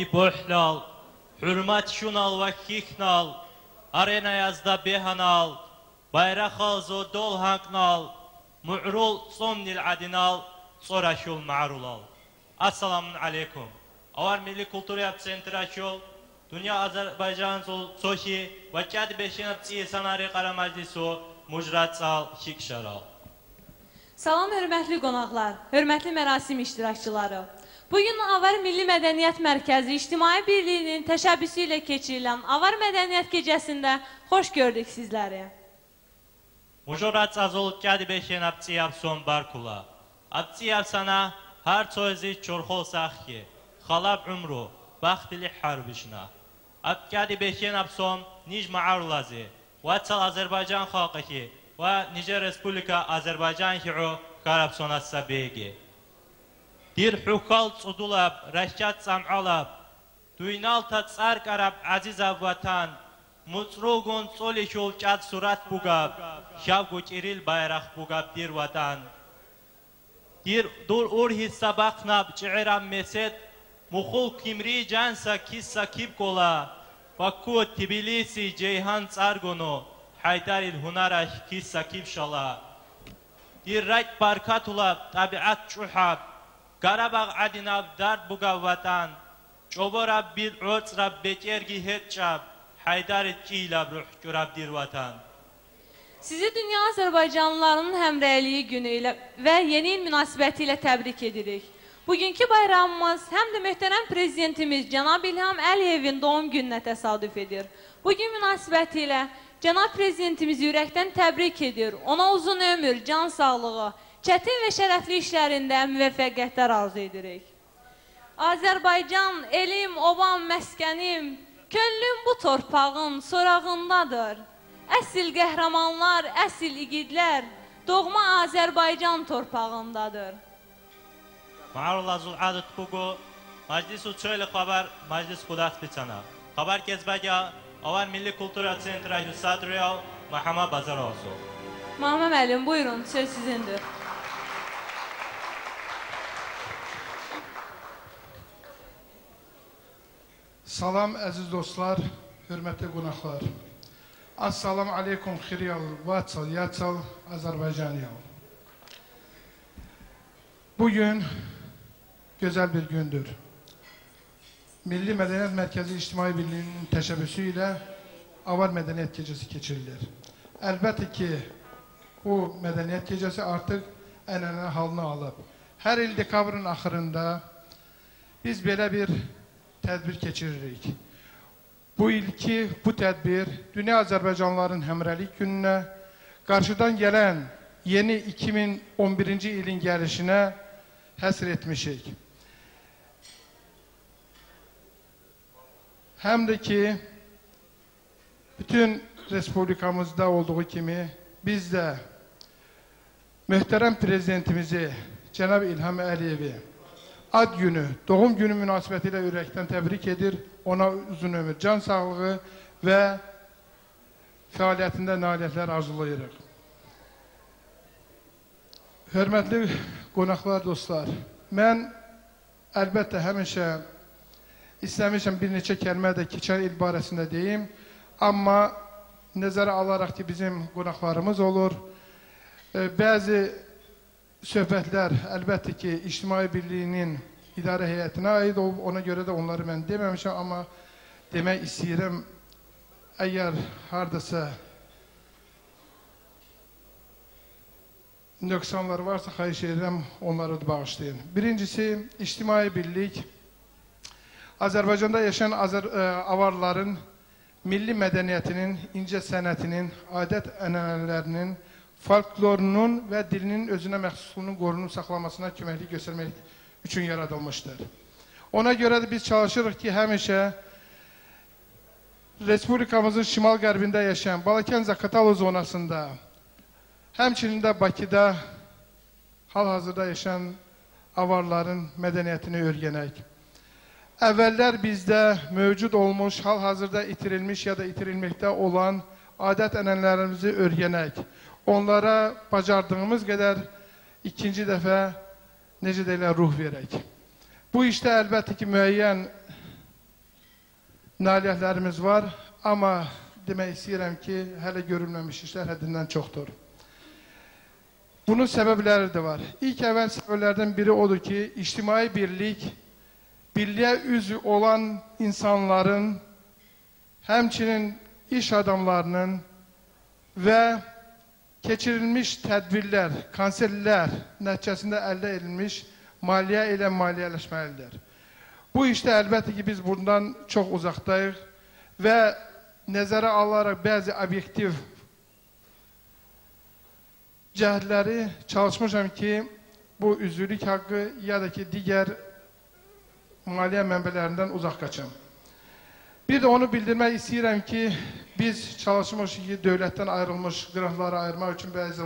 Алби бохлал, хӀурмат шунал ва хихнал, аренаязда беханал, байрахал зодол ханкнал, муърул цӀумнил гӀадинал, цӀорашул маарулал. Ассаламу алейкум. Авар Milli Kultura Центрашул, Dünya Azərbaycanzul цохи ва кӀадбешинаб цӀисанари Qara Məclisu mujratsal хикшарал. Salam hörmətli qonaqlar, hörmətli mərasim iştirakçıları. Bugün Avar Milli Mədəniyyət Mərkəzi İctimai Birliyinin təşəbbüsü ilə keçirilən Avar Mədəniyyət Gecəsində xoş gördük sizləri. Mujratsazul кӀадбешинаб цӀияб баркула. АбцӀиябсана ҳар цози чорхол сахки, халаб умру, бахтили ҳарбишна. АбкӀади бешенаб сом ниж маарулази, ва цал Азербайджан халқихи ва Нижер Республика Азербайджан хиу карабсонасса беги. Дир хӀухал цӀудулаб, рашчат цӀамгӀалаб, дуйналта цӀаркӀараб гӀязизаб ватан, муцӀругун цӀолишул кӀад сурат бугаб, шавгу кӀирил байрахъ бугаб дир ватан. Дир дур урхӀиса бахънаб чӀигӀираб месед, мухул кимри жанса кисса кибкола, Баку Тбилиси Джейхан цӀаргуну, ХӀайдарил ҳунараш кисса кибшала. Дир райт баркатулаб тӀабигӀят чӀухӀаб, Гарабағ гӀядинаб дард бугаб ватан, ЧӀобораб бил гӀоцӀраб бетӀерги хӀедчӀаб, ХӀайдарил кӀийлаб рухӀ дир ватан. Sizi Dünya Azərbaycanlılarının Həmrəyliyi günü ilə və yeni il münasibəti ilə təbrik edirik. Bugünkü bayramımız həm də möhtərəm Prezidentimiz Cənab İlham Əliyevin doğum gününə təsadüf edir. Bugün münasibəti ilə Cənab Prezidentimizi ürəkdən təbrik edir. Ona uzun ömür, can sağlığı, çətin və şərəfli işlərində müvəffəqiyyətlər arzu edirik. Azərbaycan, elim, ovam, məskənim, könlüm bu torpağın sorağındadır. Əsl qəhrəmanlar, əsl igidlər doğma Azərbaycan torpağındadır. Mаарулазул гӀядат бугу Majlisu чойли хабар Majlis Худасбицана. Хабар кезбага Avar Milli Kultura Центры Садриял Mahama Bazarovzu. Mahama müəllim, buyurun, söz sizindir. Salam əziz dostlar, hörmətli qonaqlar. Assalamu aleykum xiriyal, vatsal, yatsal, Azərbaycaniyal. Bugün gözəl bir gündür. Milli Mədəniyyət Mərkəzi İctimai Birliyinin təşəbbüsü ilə Avar Mədəniyyət Gecəsi keçirilir. Əlbəttə ki, bu Mədəniyyət Gecəsi artıq ənənə halını alıb. Hər il dekabrın axırında biz belə bir tədbir keçiririk. Bu ilki bu tədbir Dünya Azərbaycanlıların Həmrəylik gününə, qarşıdan gələn yeni 2011-ci ilin gəlişinə həsr etmişik. Həm də ki, bütün respublikamızda olduğu kimi biz də möhtərəm prezidentimizi Cənab İlham Əliyevi ad günü, doğum günü münasibəti ilə ürəkdən təbrik edir, ona uzun ömür, can sağlığı və fəaliyyətində nailiyyətlər arzulayırıq. Hörmətli qonaqlar, dostlar, mən əlbəttə həmişə istəmişəm bir neçə kəlmə də keçən il barəsində deyim, amma nəzərə alaraq ki, bizim qonaqlarımız olur, bəzi söhbətlər əlbəttə ki, İctimai Birliyinin idarə heyətinə aid olub, ona görə də onları mən deməmişəm, amma demək istəyirəm, əgər hardasa nöqsanlar varsa, xahiş edirəm, onları da bağışlayın. Birincisi, İctimai Birlik Azərbaycanda yaşayan avarların milli mədəniyyətinin, incə sənətinin, adət-ənənələrinin, folklorunun və dilinin özünə məxsusluğunun qorunub saxlamasına köməklik göstərmək üçün yaradılmışdır. Ona görə də biz çalışırıq ki, həmişə Respublikamızın şimal-qərbində yaşayan Balakən Zaqatala zonasında, həmçinin də Bakıda hal-hazırda yaşayan avarların mədəniyyətini öyrənək. Əvvəllər bizdə mövcud olmuş, hal-hazırda itirilmiş ya da itirilməkdə olan adət-ənənələrimizi öyrənək. Onlara bacardığımız qədər ikinci dəfə, necə deyirlər, ruh verək. Bu işdə əlbəttə ki, müəyyən Nailiyyətlərimiz var, amma demək istəyirəm ki, hələ görülməmiş işlər həddindən çoxdur. Bunun səbəbləri də var. İlk əvvəl səbəblərdən biri odur ki, ictimai birlik, birliyə üzv olan insanların, həmçinin iş adamlarının və keçirilmiş tədbirlər, konsertlər nəticəsində əldə edilmiş maliyyə ilə maliyyələşməlidir. Bu işdə əlbəttə ki, biz bundan çox uzaqdayıq və nəzərə alaraq bəzi obyektiv cəhdləri çalışmışam ki, bu üzvlük haqqı ya da ki, digər maliyyə mənbələrindən uzaq qaçam. Bir də onu bildirmək istəyirəm ki, biz çalışmışıq ki, dövlətdən ayrılmış qrantları ayırmaq üçün bəzi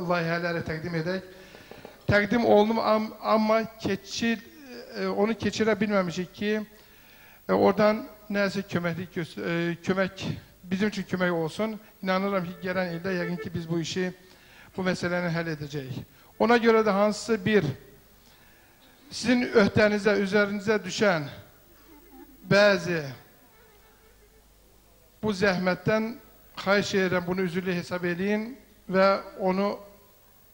layihələri təqdim edək. Təqdim olunub, amma onu keçirə bilməmişik ki, oradan nəsə kömək, bizim üçün kömək olsun. İnanıram ki, gələn ildə yəqin ki, biz bu işi, bu məsələni həll edəcəyik. Ona görə də hansısa bir sizin öhdənizə, üzərinizə düşən bəzi bu zəhmətdən xahiş edirəm, bunu üzürlü hesab eləyin və onu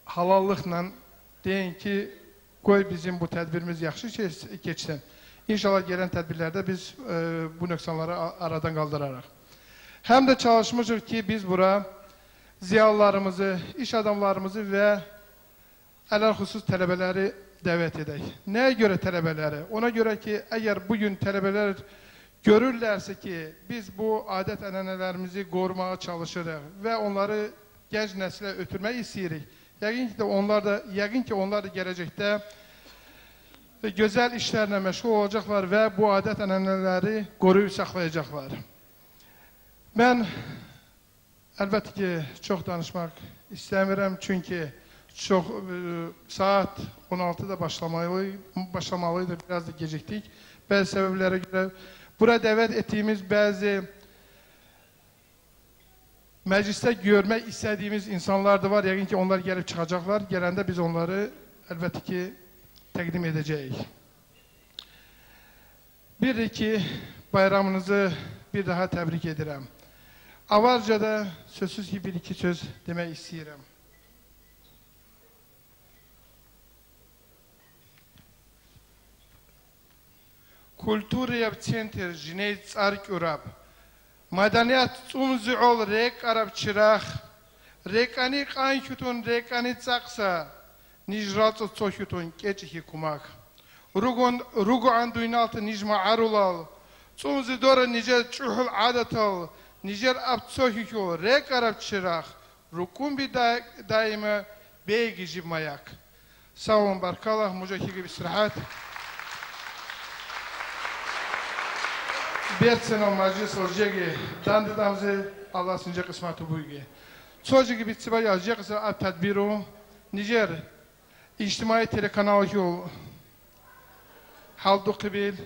halallıqla deyin ki, qoy bizim bu tədbirimiz yaxşı keçsin. İnşallah gələn tədbirlərdə biz bu nöqsanları aradan qaldırarıq. Həm də çalışmışıq ki, biz bura ziyalılarımızı, iş adamlarımızı və ələlxüsus tələbələri dəvət edək. Nəyə görə tələbələri? Ona görə ki, əgər bugün tələbələr görürlərsə ki, biz bu adət-ənənələrimizi qorumağa çalışırıq və onları gənc nəslə ötürmək istəyirik. Yəqin ki, onlar da gələcəkdə gözəl işlərlə məşğul olacaqlar və bu adət-ənənələri qoruyub saxlayacaqlar. Mən əlbəttə ki, çox danışmaq istəmirəm, çünki çox saat 16-da başlamalıydı, biraz da gecikdik. Bəzi səbəblərə görə bura dəvət etdiyimiz bəzi məclisdə görmək istədiyimiz insanlar da var. Yəqin ki, onlar gəlib çıxacaqlar. Gələndə biz onları əlbəttə ki, təqdim edəcəyik. Bir də ki, bayramınızı bir daha təbrik edirəm. Avarcada sözsüz ki, bir iki söz demək istəyirəm. Kulturiyab центр жиней царкураб. Маданият цумзиол рек араб чирах. Рекани қанхютун рекани цақса. Нижралцо цохютун кечихи кумак. Ругу андуйналты нижма арулал. Цумзи дора нижер чухул адатал. Нижер аб цохюхюл рек араб чирах. Рукумби daima бейги жибмаяк. Sağ olun, barkallah, mucakigi bisrahat. Bertseno məclis olcegi, dandidamzi Allah since qismeti buygi. Çocuğu bitsi var yazacaq ab tədbiru, Nijer ictimai telekanal yol haldu qibil,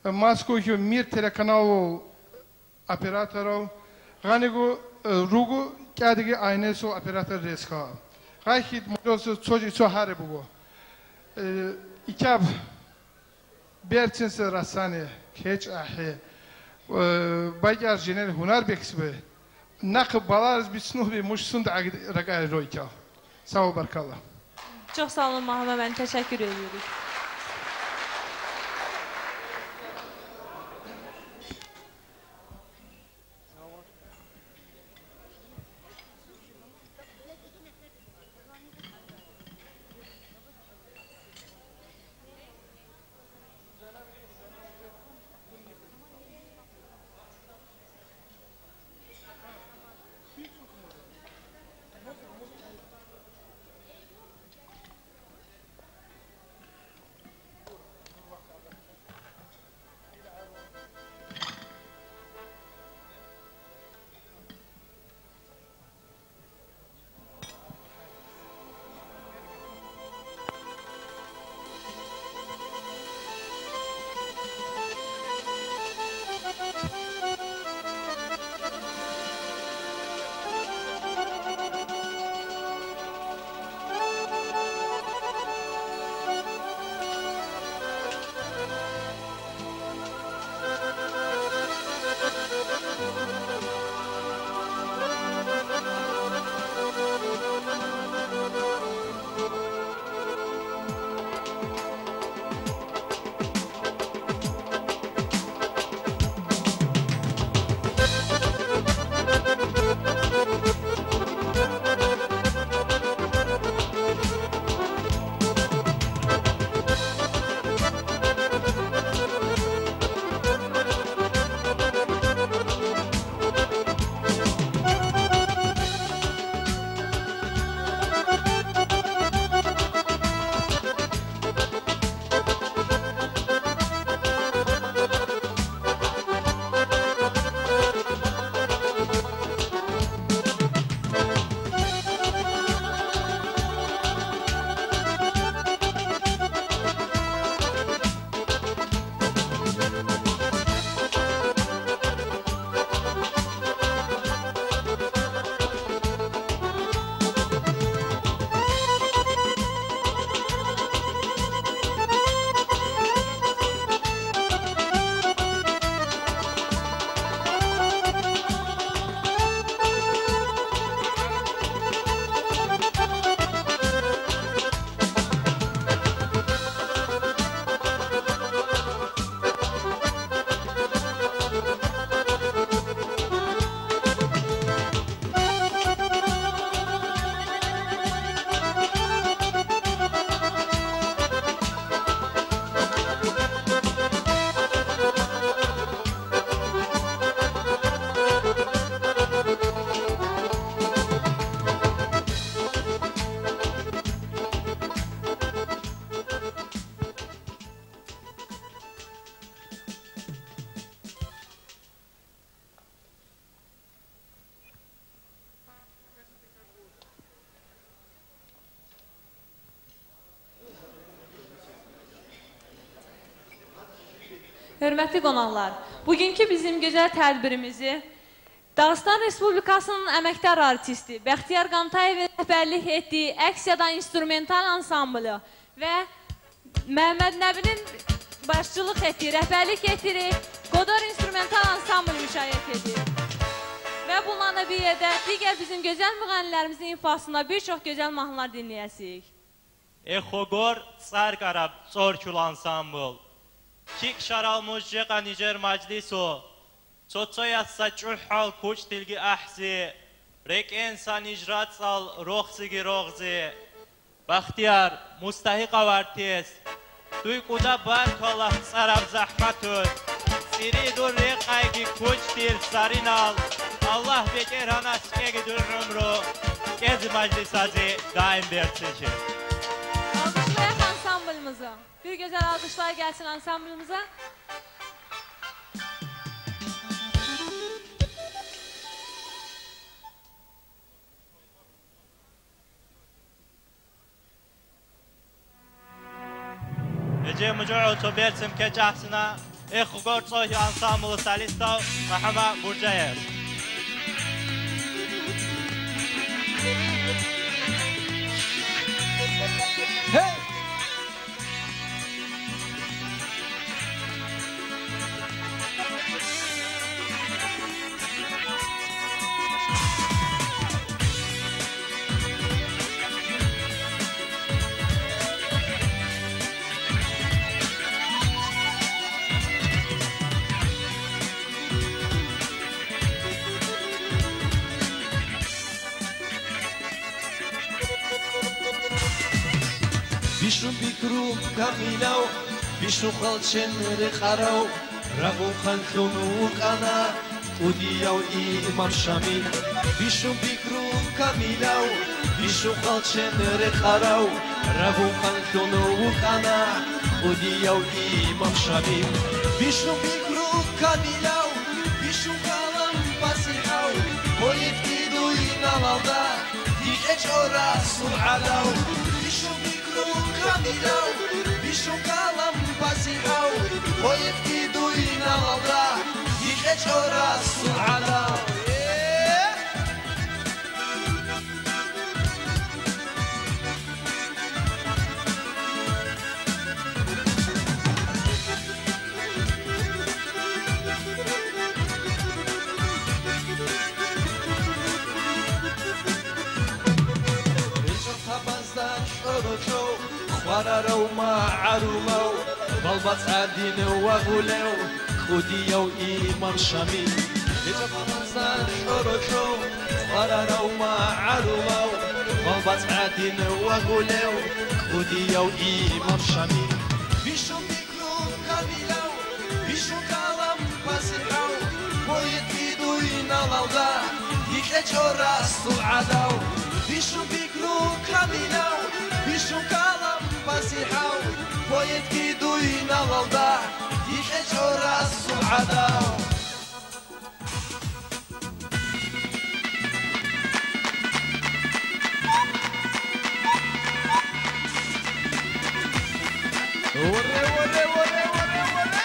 Moskva Mir telekanal operatoru, Ğanigu rugu kədigi aynesi operator reska. Gayhid mudosu çocuğu çohari bugu. İkab Bertsinse rasani keç ahi. Bayar jenel hunar beksbe. Naqb balarız bisnubi muşsund raqay royka. Sağ ol barkallah. Çox sağ olun Mahmud müəllim, təşəkkür edirik. Hörmətli qonaqlar, bugünkü bizim gözəl tədbirimizi Dağıstan Respublikasının əməkdar artisti Bəxtiyar Qantayevin rəhbərlik etdiyi Əksiyada instrumental ansamblı və Məhəmməd Nəbinin başçılıq etdiyi, rəhbərlik etdiyi Qodor instrumental ansambl müşayiət edir. Və bunlarla bir yerdə digər bizim gözəl müğənnilərimizin ifasında bir çox gözəl mahnılar dinləyəsik. Exogor Tsarqarab Tsorkul ansambl. Kik şaralmuş jeqa nijer majliso. Tsotsoyatsa çuhal kuç tilgi ahzi. Rekensa nijratsal roxzigi roxzi. Baxtiyar mustahiq avartes. Duy quda barkallah tsarab zahmatun. Siridur reqaygi kuç til sarinal. Allah beker hanas kegi ömrü. Gezi majlisazi daim bertsişi. Alqışlayaq ansamblımızı. Bir gözəl alqışlar gəlsin ansamblımıza. Ece mucu'u bersim kecahsına. Exugor tsohi ansamblı solistov Mahama Burcayev. Hey! Bishum bikru kamilau, bishu khalchen reqarau, ragu khanthun uqana, udiyau imam Shamil. Bishum bikru kamilau, bishu khalchen reqarau, ragu khanthun uqana, udiyau imam Shamil. Bishum bikru kamilau, bishu kalam pasihau, qoyetkidu inalalda, diqechora sur'alau. Bishum kamilau, bishu kalam pasihau, qoyetkidu inalalda, diqechora sur'alau. خوارارو ما عرومو بالباس عدين وغولو خوديو إمام شامل إجابة شروشو خوارارو ما عرومو بالباس عدين وغولو خوديو إمام شامل بيشو بيكرو كاميلو بيشو كالام باسيحو بويتيدو إنالالدا يكتشورا سوعدو بيشو بيكرو كاميلو بيشو كالام pasihau, poyetkidu inalalda, diqechora sur'adau. Ore, ore, ore, ore, ore.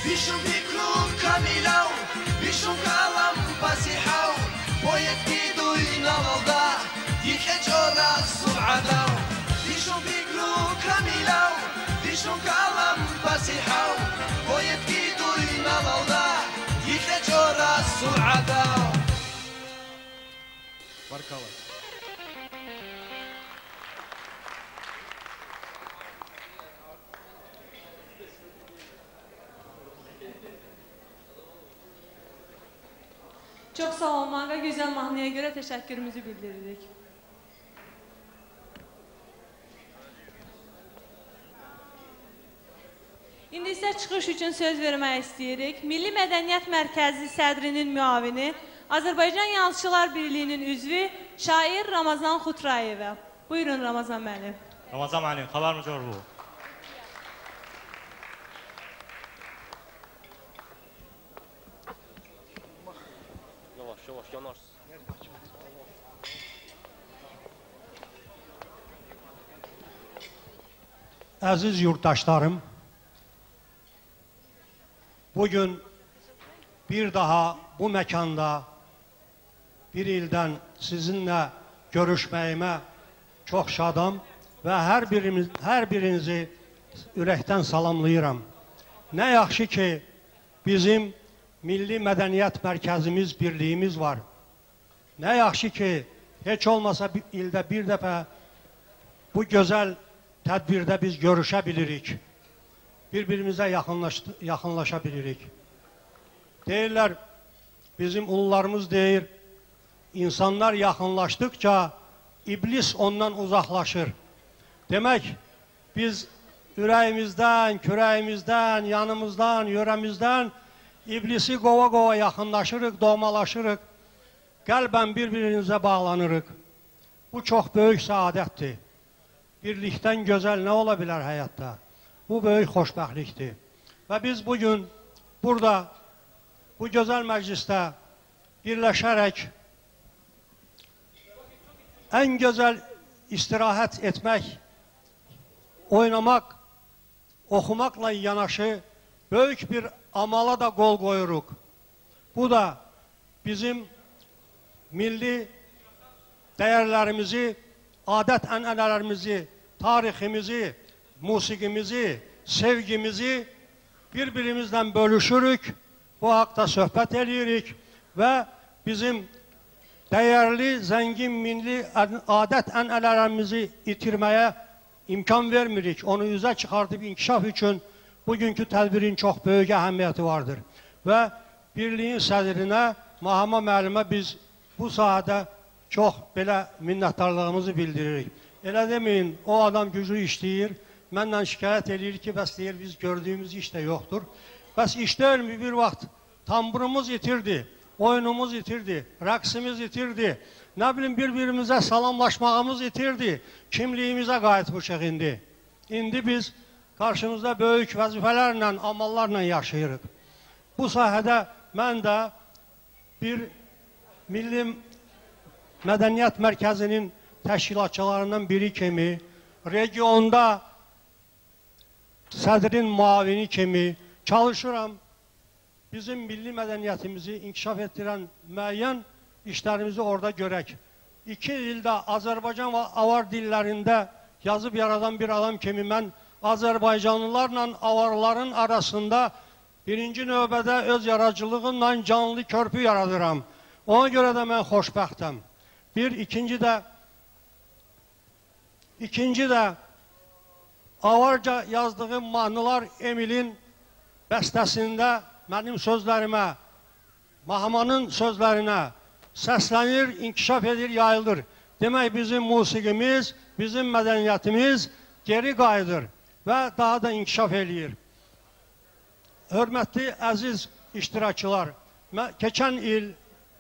Bishu bikru kamilau, bishu kalam pasihau, poyetkidu inalalda, diqechora sur'adau. Bishu bikru kamilau, bishu kalam pasihau, poyetkidu inalalda, diqechora sur'adau. Barkallah. Çox sağ olmağa və gözəl mahnıya görə təşəkkürümüzü bildiririk. İndi isə çıxış üçün söz vermək istəyirik. Milli Mədəniyyət Mərkəzi sədrinin müavini, Azərbaycan Yazıçılar Birliyinin üzvü şair Ramazan Xutrayevə. Buyurun Ramazan müəllim. Ramazan müəllim, xabar mı bu? Yavaş yavaş yanarsın. Əziz yurttaşlarım, bugün bir daha bu məkanda bir ildən sizinlə görüşməyimə çox şadam və hər birinizi ürəkdən salamlayıram. Nə yaxşı ki, bizim Milli Mədəniyyət Mərkəzimiz, birliyimiz var. Nə yaxşı ki, heç olmasa bir ildə bir dəfə bu gözəl tədbirdə biz görüşə bilirik. Bir-birimizə yaxınlaşa bilirik. Deyirlər, bizim ulularımız deyir, insanlar yaxınlaşdıqca iblis ondan uzaqlaşır. Demək, biz ürəyimizdən, kürəyimizdən, yanımızdan, yörəmizdən iblisi qova-qova yaxınlaşırıq, doğmalaşırıq, qəlbən bir-birimizə bağlanırıq. Bu çox böyük səadətdir. Birlikdən gözəl nə ola bilər həyatda? Bu böyük xoşbəxtlikdir. Və biz bugün burada, bu gözəl məclisdə birləşərək ən gözəl istirahət etmək, oynamaq, oxumaqla yanaşı böyük bir amala da qol qoyuruq. Bu da bizim milli dəyərlərimizi, adət-ənənələrimizi, tariximizi, musiqimizi, sevgimizi bir-birimizlə bölüşürük, bu haqda söhbət eləyirik və bizim dəyərli, zəngin milli adət-ənənələrimizi itirməyə imkan vermirik. Onu üzə çıxardıb inkişaf üçün bugünkü tədbirin çox böyük əhəmiyyəti vardır. Və birliyin sədrinə, Mahama müəllimə biz bu sahədə çox belə minnətdarlığımızı bildiririk. Elə deməyin, o adam güclü işləyir, mənlə şikayət eləyir ki, bəs deyir, biz gördüyümüz iş də yoxdur. Bəs iş deyilmi, bir vaxt tamburumuz itirdi, oyunumuz itirdi, rəqsimiz itirdi, nə bilim, bir-birimizə salamlaşmağımız itirdi, kimliyimizə qayıtmışıq indi. İndi biz qarşımızda böyük vəzifələrlə, amallarla yaşayırıq. Bu sahədə mən də bir Milli Mədəniyyət Mərkəzinin təşkilatçılarından biri kimi, regionda sədrin müavini kimi çalışıram. Bizim milli mədəniyyətimizi inkişaf etdirən müəyyən işlərimizi orada görək. 2 ildə Azərbaycan və avar dillərində yazıb yaradan bir adam kimi mən Azərbaycanlılarla avarların arasında birinci növbədə öz yaradıcılığımla canlı körpü yaradıram. Ona görə də mən xoşbəxtəm. Bir, ikinci də avarca yazdığım mahnılar Emilin bəstəsində mənim sözlərimə, Mahamanın sözlərinə səslənir, inkişaf edir, yayılır. Demək, bizim musiqimiz, bizim mədəniyyətimiz geri qayıdır və daha da inkişaf eləyir. Hörmətli, əziz iştirakçılar, keçən il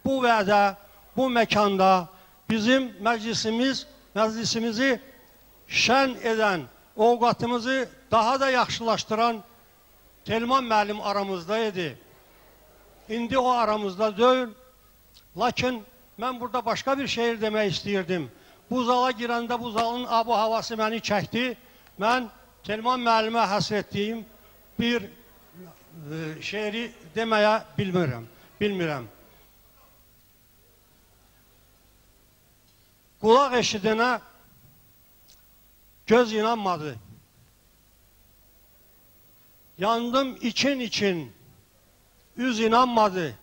bu vədə, bu məkanda bizim məclisimizi şən edən, ovqatımızı daha da yaxşılaşdıran Telman müəllim aramızda idi. İndi o aramızda deyil. Lakin mən burada başqa bir şeir demək istəyirdim. Bu zala girəndə bu zalın abu havası məni çəkdi. Mən Telman müəllimə həsr etdiyim bir şeiri deməyə bilmirəm. Qulaq eşidənə göz inanmadı. Yandım için için, üz inanmadı.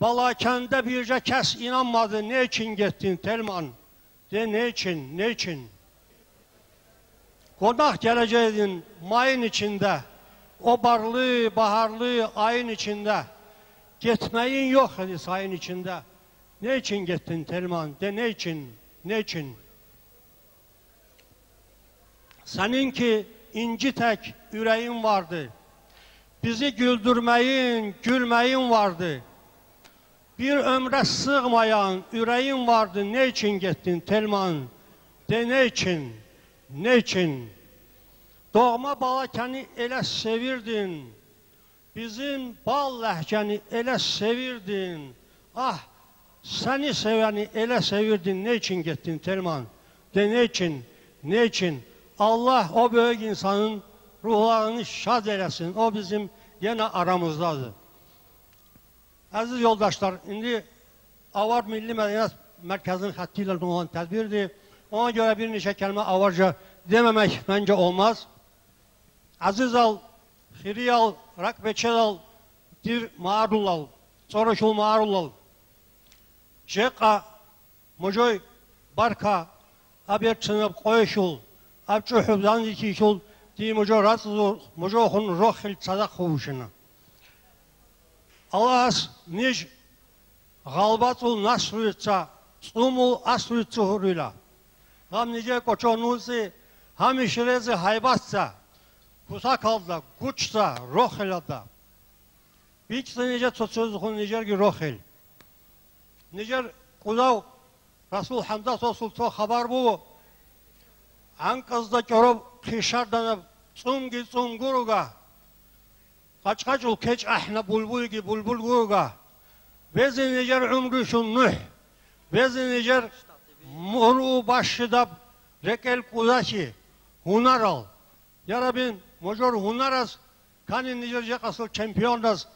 Balakəndə bircə kəs inanmadı. Ne üçün getdin Telman? De ne üçün, ne üçün? Qonaq gələcəydin mayın içində, o barlı, baharlı ayın içində. Getməyin yox idi sayın içində. Ne üçün getdin Telman? De ne üçün, ne üçün? Sənin ki inci tək ürəyin vardı. Bizi güldürməyin, gülməyin vardı. Bir ömrə sığmayan ürəyin vardı, ne üçün getdin Telman? De ne üçün, ne üçün? Doğma balakəni elə sevirdin, bizim bal ləhcəni elə sevirdin. Ah, səni sevəni elə sevirdin, ne üçün getdin Telman? De ne üçün, ne üçün? Allah o böyük insanın ruhlarını şad eləsin, o bizim yenə aramızdadır. Əziz yoldaşlar, indi Avar Milli Mədəniyyət Mərkəzinin xətti ilə olan tədbirdir. Ona görə bir neçə kəlmə avarca deməmək məncə olmaz. Əzizal, Xiriyal, Rakbeçelal, Dir Marulal, Çoroşul Marulal, Jeqa, Mojoy, Barka, Aberçınıb, Qoyşul, Abçuhub, Zanzikişul, Di Mojo Ratsuzur, Mojoxun Roxil Çadaq Xuvuşuna. Allahs nij ғалбацул насруица, цӀумул асруица хуруйла. Гам ниже кочонузи, хами ширези хайбасца, кусакалда, гучца, рохелада. Бичса ниже цоцозхун нижерги рохел. Нижер кудав Расул Хамза сосул цо хабар бу. Анказда кёроб хишардана цӀумги цӀумгуруга. Qaçqaçul keç ahna bulbulgi bulbul guruga. Bezi nicer umruşun nuh. Bezi nicer muru başıdab rekel kudaşi hunaral. Yarabin mojor hunaraz kanin nicer jeqasıl çempionraz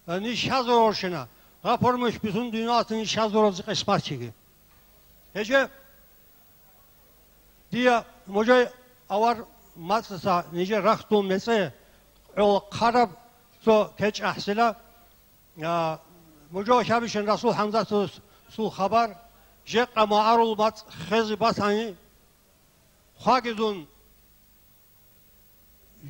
nişazor orşina. Rapormuş bütün dünyasının nişazor orzu qismatçigi. Hece diye mojoy avar matsasa nice raxtul mese o qarab so keç ahsila mojo şabişin Rasul Hamza su xabar jeqa maarul mat xezi basani xagidun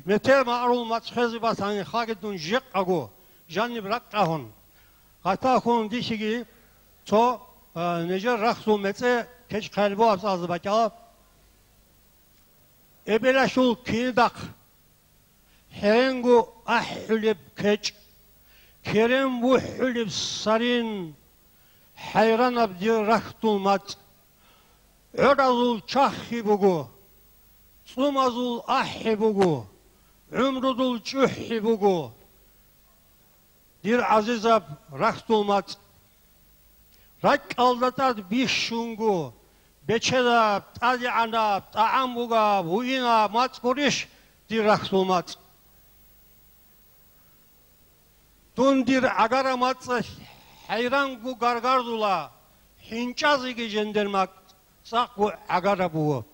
meter maarul mat xezi basani xagidun jeqago janni braqahun qatahun dişigi so nece raxsul metse keç qalbu azbakala ebelaşul kinidaq Herengu ahülib keç, kerem buhülib sarin, hayran abdi rahtulmat, örazul çahhi bugu, tsumazul ahhi bugu, umrudul çühhi bugu, dir azizab rahtulmat, rak aldatad bişungu, beçedab, tadianab, taambuga, buina, matkuriş, dir rahtulmat. Tundir agaramatsa hayrangu gargardula hinçazigi jendermak saqu agarabu.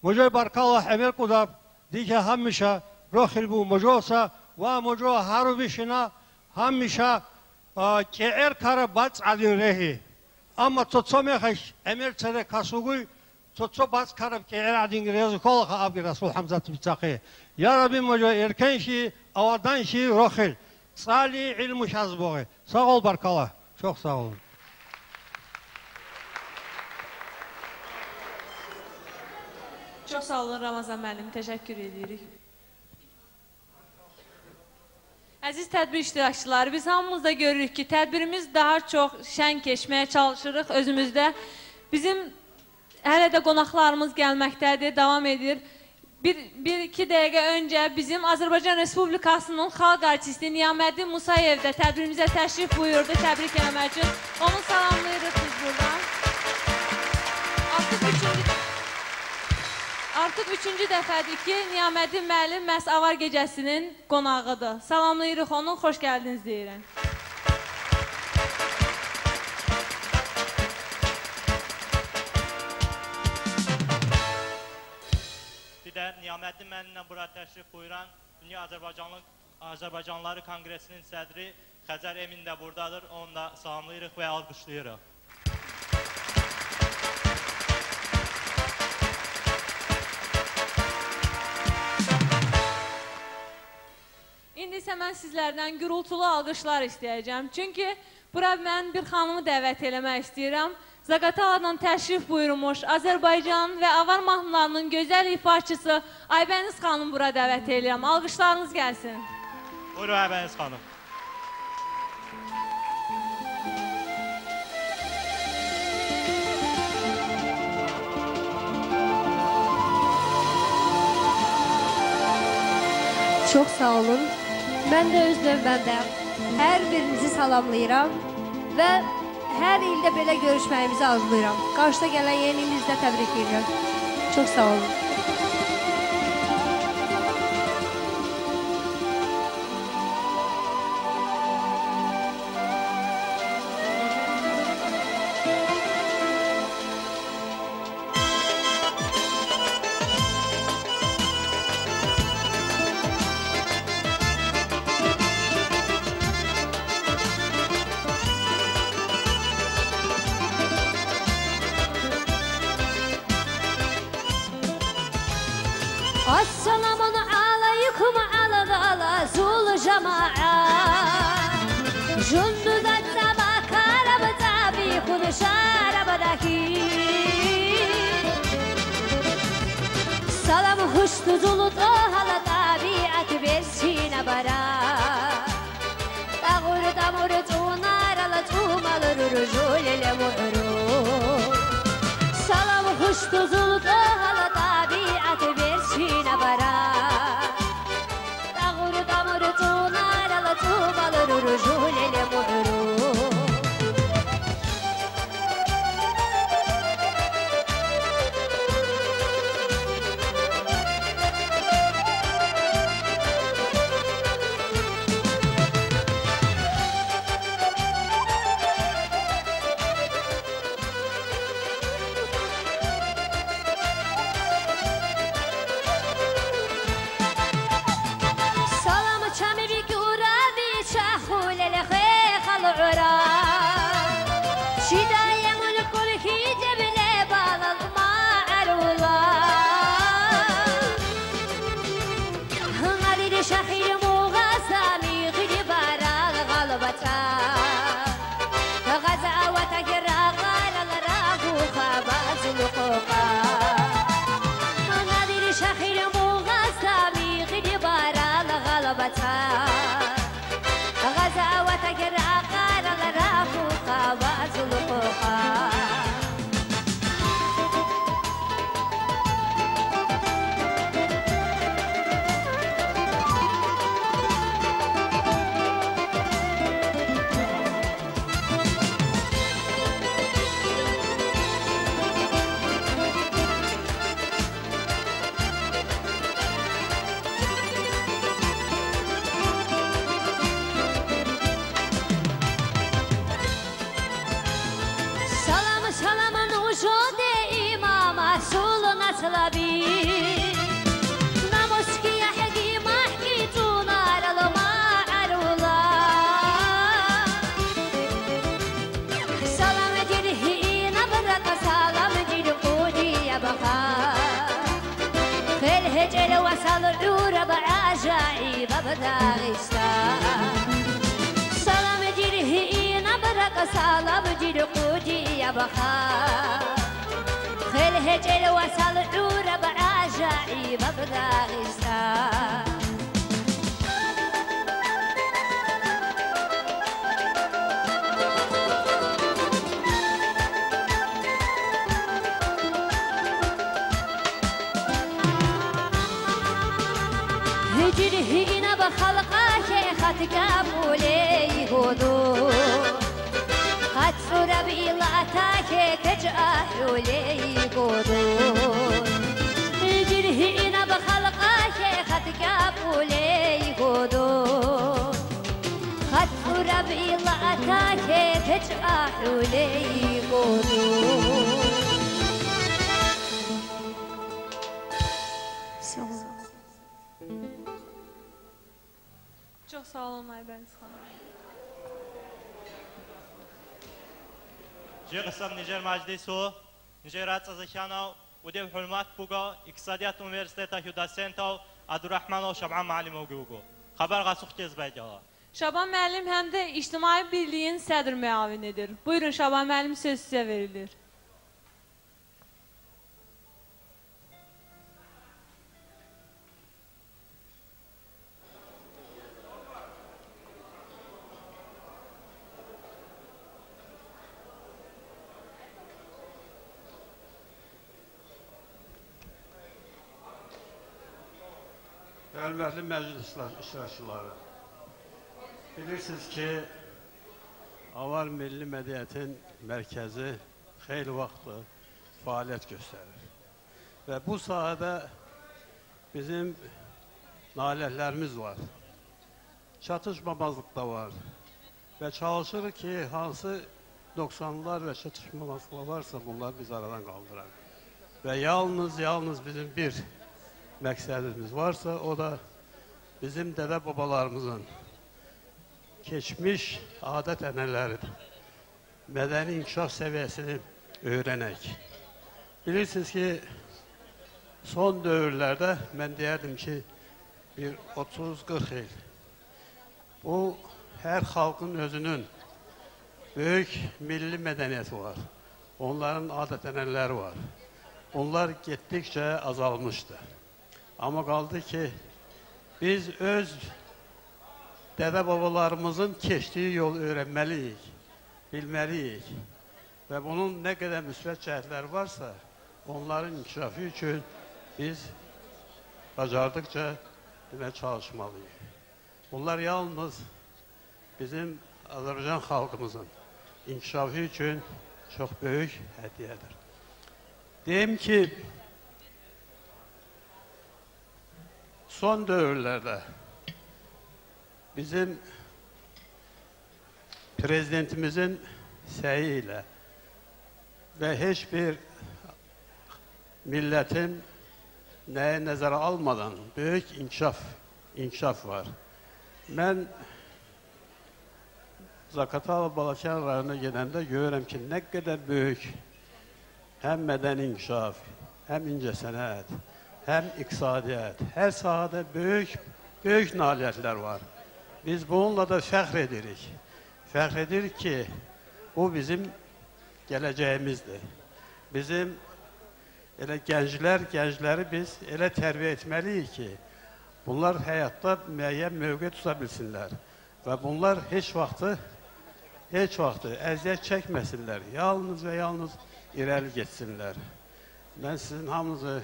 Mojoy barkallah emel kudab dike hammişa roxil bu mojosa va mojo harubişina hammişa keer kara bats adin rehi. Amma tsotso mexeş emel tsere kasuguy tsotso bats karab keer adin rezi kolxa abgi Rasul Hamza tibtsaqi. Ya Rabbi mojo erkenşi avadanşi roxil. Salih ilmu şazboğu. Sağ ol Barkala. Çok sağ olun. Çox sağ olun Ramazan müəllim. Təşəkkür edirik. Əziz tədbir iştirakçıları, biz hamımız da görürük ki, tədbirimiz daha çox şən keçməyə çalışırıq özümüzdə. Bizim hələ də qonaqlarımız gəlməkdədir, davam edir. Bir iki dəqiqə öncə bizim Azərbaycan Respublikasının xalq artisti Niyaməddin Musayev də tədbirimizə təşrif buyurdu, təbrik eləmək üçün. Onu salamlayırıq biz buradan. Artıq üçüncü dəfədir ki, Niyaməddin müəllim məhz Avar gecəsinin qonağıdır. Salamlayırıq onu, xoş gəldiniz deyirəm. Niyaməddin müəllimlə bura təşrif buyuran Dünya Azərbaycanlıları Konqresinin sədri Xəzər Emin də buradadır. Onu da salamlayırıq və alqışlayırıq. İndi isə mən sizlərdən gürultulu alqışlar istəyəcəm. Çünki bura mən bir xanımı dəvət eləmək istəyirəm. Zaqataladan təşrif buyurmuş Azərbaycan və avar mahnılarının gözəl ifaçısı Aybəniz xanım bura dəvət eləyirəm. Alqışlarınız gəlsin. Buyurun Aybəniz xanım. Çox sağ olun. Mən də öz növbəmdə hər birinizi salamlayıram və hər ildə belə görüşməyimizi arzulayıram. Qarşıda gələn yeni ilinizdə təbrik edirəm. Çox sağ olun. Assalamun alaykum ala zul jama'a Jundudat sama karab tabi khun sharab dahi Salam hushtu zulut hala tabiat bersina bara Tağur tamur tunar ala tumal rujul le mu'ru Salam hushtu zulut hala tabiat bersina bara Tağur tamur tunar ala tumal rujul le mu'ru Çox sağ olun Aybəniz xanım. Cığısam Nijer Məclisi, Nijer Atsazakyanov, Udev Hürmat Bugo, İqtisadiyyat Universiteti dosentov Abdurrahmanov Şaban müəllimov Gugu. Xəbər qasuq gezbəyəcək. Şaban müəllim həm də İctimai Birliyin sədr müavinidir. Buyurun Şaban müəllim, söz sizə verilir. Hörmətli məclis iştirakçıları, bilirsiniz ki, Avar Milli Mədəniyyətin mərkəzi xeyli vaxtdır fəaliyyət göstərir. Və bu sahədə bizim nailiyyətlərimiz var, çatışmamazlıq da var və çalışırıq ki, hansı nöqsanlar və çatışmamazlıqlar varsa bunları biz aradan qaldıraq. Və yalnız bizim bir məqsədimiz varsa, o da bizim dədə-babalarımızın keçmiş adət-ənənələridir. Mədəni inkişaf səviyyəsini öyrənək. Bilirsiniz ki, son dövrlərdə mən deyərdim ki, bir 30-40 il. Bu, hər xalqın özünün böyük milli mədəniyyəti var. Onların adət-ənənələri var. Onlar getdikcə azalmışdı. Amma qaldı ki, biz öz dədə-babalarımızın keçdiyi yolu öyrənməliyik, bilməliyik. Və bunun nə qədər müsbət cəhətləri varsa, onların inkişafı üçün biz bacardıqca çalışmalıyıq. Bunlar yalnız bizim Azərbaycan xalqımızın inkişafı üçün çox böyük hədiyyədir. Deyim ki, son dövrlərdə bizim prezidentimizin səyi ilə və heç bir millətin nəyə nəzərə almadan böyük inkişaf var. Mən Zaqatala Balakən rayonuna gedəndə görürəm ki, nə qədər böyük həm mədəni inkişaf, həm incəsənət, həm iqtisadiyyat, hər sahədə böyük nailiyyətlər var. Biz bununla da fəxr edirik. Fəxr edirik ki, bu bizim gələcəyimizdir. Bizim elə gəncləri biz elə tərbiyə etməliyik ki, bunlar həyatda müəyyən mövqe tuta bilsinlər və bunlar heç vaxtı əziyyət çəkməsinlər, yalnız və yalnız irəli getsinlər. Mən sizin hamınızı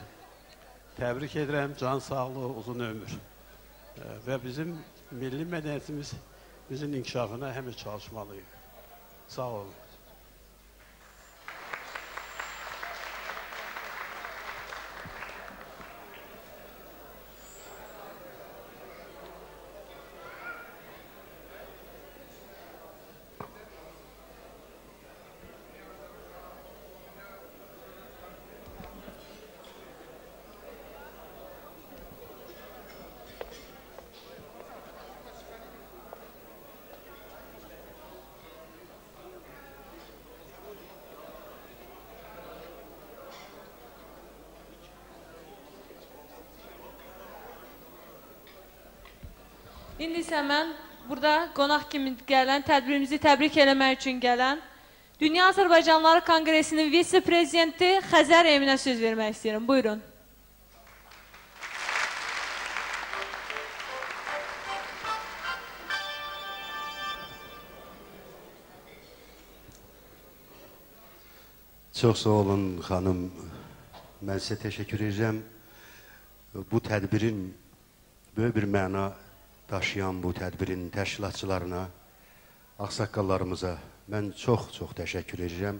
təbrik edirəm, can sağlığı, uzun ömür. Və bizim milli mədəniyyətimiz bizim inkişafına həmişə çalışmalıyıq. Sağ olun. İndi isə mən burada qonaq kimi gələn, tədbirimizi təbrik eləmək üçün gələn Dünya Azərbaycanlıları Konqresinin vitse-prezidenti Xəzər Eminə söz vermək istəyirəm. Buyurun. Çox sağ olun xanım. Mən sizə təşəkkür edirəm. Bu tədbirin böyük bir məna daşıyan bu tədbirin təşkilatçılarına, ağsaqqallarımıza mən çox-çox təşəkkür edirəm.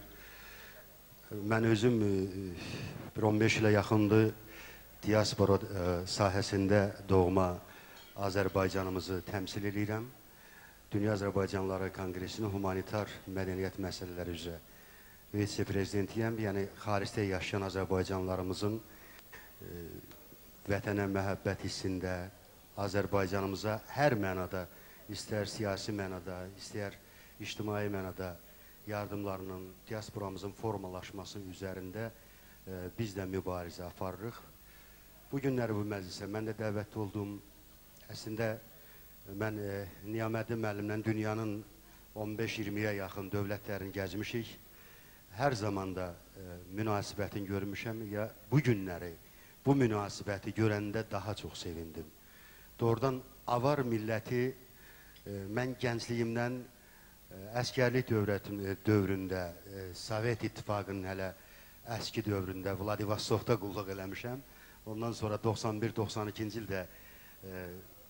Mən özüm bir 15 ilə yaxındır diaspora sahəsində doğma Azərbaycanımızı təmsil edirəm. Dünya Azərbaycanlıları Konqresinin humanitar mədəniyyət məsələləri üzrə vitse-prezidentiyəm. Yəni, xaricdə yaşayan Azərbaycanlarımızın vətənə məhəbbət hissində, Azərbaycanımıza hər mənada, istər siyasi mənada, istər ictimai mənada yardımlarının, diasporamızın formalaşması üzərində biz də mübarizə aparırıq. Bu günləri bu məclisə mən də dəvətli oldum. Əslində, mən Niyaməddin müəllimlə dünyanın 15-20-yə yaxın dövlətlərini gəzmişik. Hər zaman da münasibətini görmüşəm. Ya bu günləri, bu münasibəti görəndə daha çox sevindim. Doğrudan Avar milləti, mən gəncliyimdən əskərlik dövründə, Sovet İttifaqının hələ əski dövründə Vladivostokda qulluq eləmişəm. Ondan sonra 91-92-ci ildə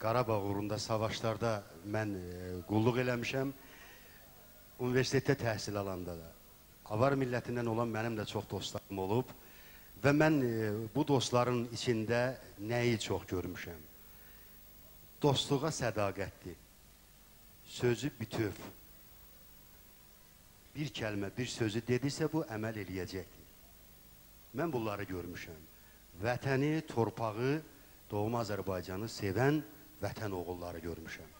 Qarabağ uğrunda savaşlarda mən qulluq eləmişəm. Universitetdə təhsil alanda da Avar millətindən olan mənim də çox dostlarım olub və mən bu dostların içində nəyi çox görmüşəm? Dostluğa sədaqətli, sözü bütöv, bir kəlmə, bir sözü dedisə bu əməl eləyəcəkdir. Mən bunları görmüşəm. Vətəni, torpağı, doğma Azərbaycanı sevən vətən oğulları görmüşəm.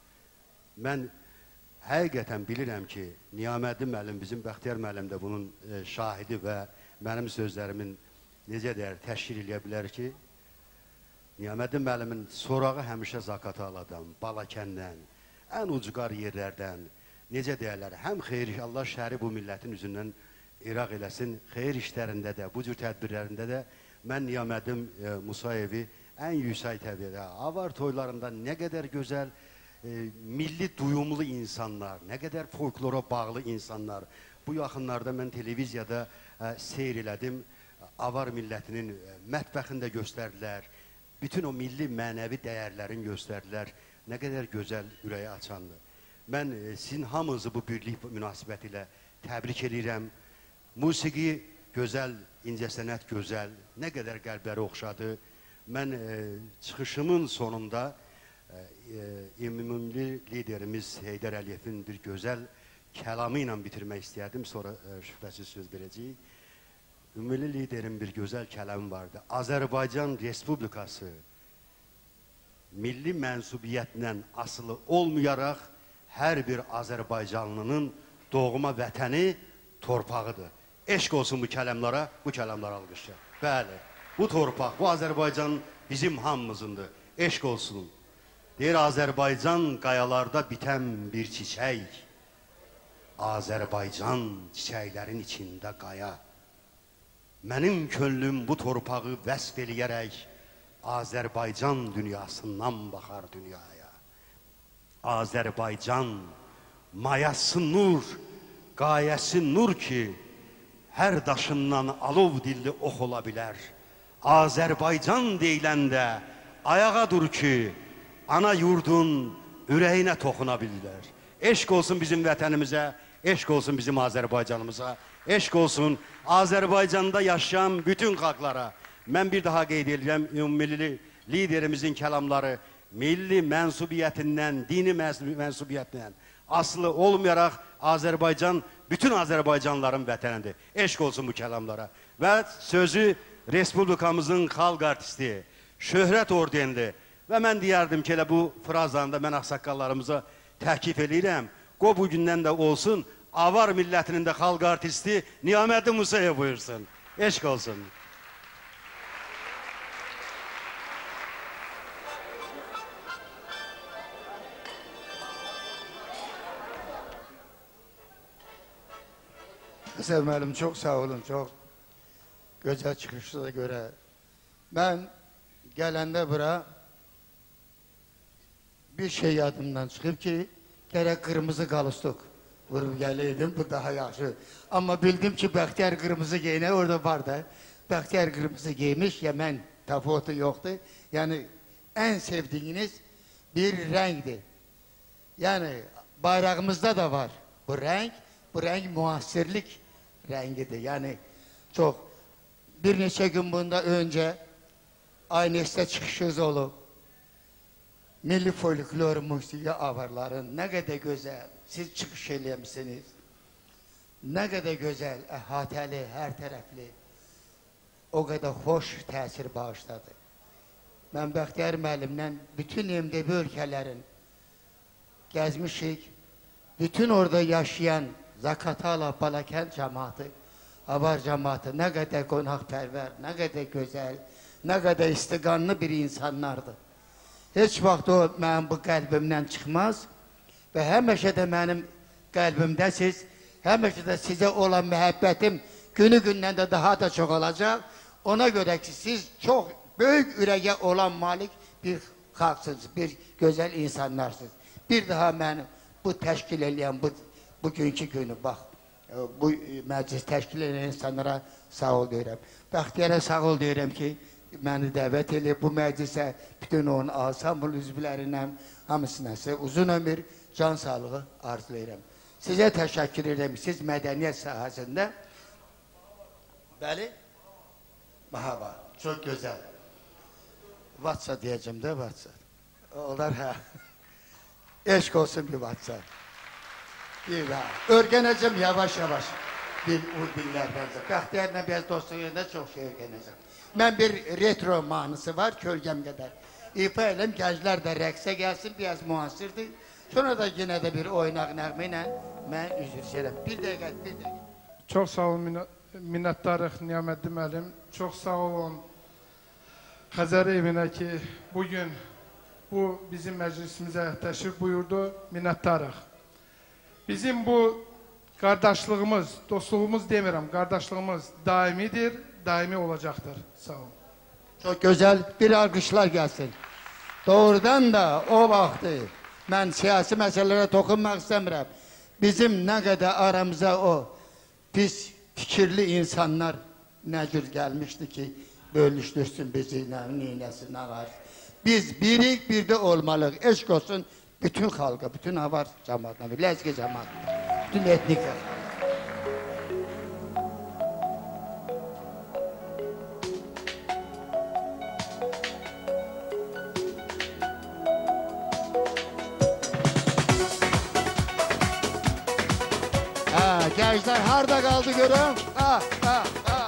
Mən həqiqətən bilirəm ki, Niyaməddin müəllim, bizim Bəxtiyar müəllim də bunun şahidi və mənim sözlərimin necə deyər, təşkil eləyə bilər ki, Niyaməddin müəllimin sorağı həmişə Zaqataladan, Balakəndən, ən ucqar yerlərdən, necə deyərlər, həm xeyir, Allah şəri bu millətin üzündən İraq eləsin, xeyir işlərində də, bu cür tədbirlərində də mən Niyaməddin Musayevi ən yüksək təviyyədə, avar toylarında nə qədər gözəl, milli duyumlu insanlar, nə qədər folklora bağlı insanlar. Bu yaxınlarda mən televiziyada seyr elədim, avar millətinin mətbəxini də göstərdilər, bütün o milli mənəvi dəyərlərini göstərdilər, nə qədər gözəl ürəyi açandı. Mən sizin hamınızı bu birlik münasibəti ilə təbrik edirəm. Musiqi gözəl, incəsənət gözəl, nə qədər qəlbləri oxşadı. Mən çıxışımın sonunda ümumilli liderimiz Heydər Əliyevin bir gözəl kəlamı ilə bitirmək istəyərdim, sonra şübhəsiz söz verəcəyik. Ümumilli liderin bir gözəl kəlamı vardı. Azərbaycan Respublikası milli mənsubiyyətlə asılı olmayaraq hər bir Azərbaycanlının doğma vətəni torpağıdır. Eşq olsun bu kəlamlara, bu kəlamlara alqışlar. Bəli, bu torpaq, bu Azərbaycan bizim hamımızındır. Eşq olsun. Deyir, Azərbaycan qayalarda bitən bir çiçək. Azərbaycan çiçəklərin içində qaya. Mənim könlüm bu torpağı vəsf eləyərək Azərbaycan dünyasından baxar dünyaya. Azərbaycan mayası nur, qayəsi nur ki, hər daşından alov dilli ox ola bilər. Azərbaycan deyiləndə ayağa dur ki, ana yurdun ürəyinə toxuna bilər. Eşq olsun bizim vətənimizə, eşq olsun bizim Azərbaycanımıza, eşq olsun Azərbaycanda yaşayan bütün xalqlara. Mən bir daha qeyd edirəm, ümummilli liderimizin kəlamları milli mənsubiyyətindən, dini mənsubiyyətindən asılı olmayaraq Azərbaycan bütün Azərbaycanlıların vətənidir. Eşq olsun bu kəlamlara. Və sözü Respublikamızın xalq artisti, şöhrət ordenli və mən deyərdim ki, elə bu frazanı da mən ağsaqqallarımıza təkif eləyirəm. Qoy bugündən də olsun, Avar millətinin də xalq artisti Niyaməddin Musayev buyursun. Eşq olsun. Həsən müəllim, çox sağ olun, çox gözəl çıxışına görə. Mən gələndə bura bir şey yadımdan çıxıb ki, gərək qırmızı qalustuk vurub gələydim, bu daha yaxşı. Amma bildim ki, Bəxtiyar qırmızı geyinə, orada var da, Bəxtiyar qırmızı geymiş, ya mən təfavütü yoxdur. Yəni, ən sevdiyiniz bir rəngdir. Yəni, bayrağımızda da var bu rəng. Bu rəng müasirlik rəngidir. Yəni, çox, bir neçə gün bundan öncə Aynes'te çıxışınız olub. Milli folklor musiqi avarların nə qədər gözəl, siz çıxış eləmişsiniz. Nə qədər gözəl, əhatəli, hər tərəfli, o qədər xoş təsir bağışladı. Mən Bəxtiyar müəllimlə bütün MDB ölkələrin gəzmişik. Bütün orada yaşayan Zaqatala, Balakənd cəmaatı, Avar cəmaatı nə qədər qonaqpərvər, nə qədər gözəl, nə qədər istiqanlı bir insanlardır. Heç vaxt o mənim bu qəlbimdən çıxmaz və həmişə də mənim qəlbimdəsiz, həmişə də sizə olan məhəbbətim günü-gündən də daha da çox olacaq. Ona görə ki, siz çox böyük ürəyə olan malik bir xalqsınız, bir gözəl insanlarsınız. Bir daha mənim bu təşkil eləyən bugünkü günü, bax, bu məclis təşkil eləyən insanlara sağ ol deyirəm. Bəxtiyara sağ ol deyirəm ki, məni dəvət eləyib bu məclisə, bütün onun ansambl üzvlərindən hamısına sizə uzun ömür, can sağlığı arzulayıram. Sizə təşəkkür edirəm. Siz mədəniyyət sahəsində. Bəli? Mahaba, çox gözəl. Vatsa deyəcəm də, Vatsa. Onlar hə. Eşq olsun bir Vatsa. Bir daha. Öyrənəcəm yavaş yavaş. Bir dillərdən. Bəxtiyarla biraz dostluq yerində çox şey öyrənəcəm. Mən bir retro mahnısı var, kölgəm qədər. İfa eləm, gənclər də rəqsə gəlsin, biraz müasirdir. Sonra da yenə də bir oynaq nəğmə ilə mən üzr istəyirəm. Bir dəqiqə, bir dəqiqə. Çox sağ olun, minnətdarıq Niyaməddin müəllim. Çox sağ olun Xəzər evinə ki, bugün bu bizim məclisimizə təşrif buyurdu, minnətdarıq. Bizim bu qardaşlığımız, dostluğumuz demirəm, qardaşlığımız daimidir, daimi olacaqdır. Sağ olun. Çox gözəl bir alqışlar gəlsin. Doğrudan da o vaxtı mən siyasi məsələlərə toxunmaq istəmirəm. Bizim nə qədər aramıza o pis fikirli insanlar nə cür gəlmişdi ki, bölüşdürsün bizi, neynəsin, nə var. Biz birik, bir də olmalıyıq. Eşq olsun bütün xalqa, bütün avar cəmaatına, Ləzgi cəmaatına, bütün etnik. Hə, gənclər harada qaldı görüm? Ha, ha, ha.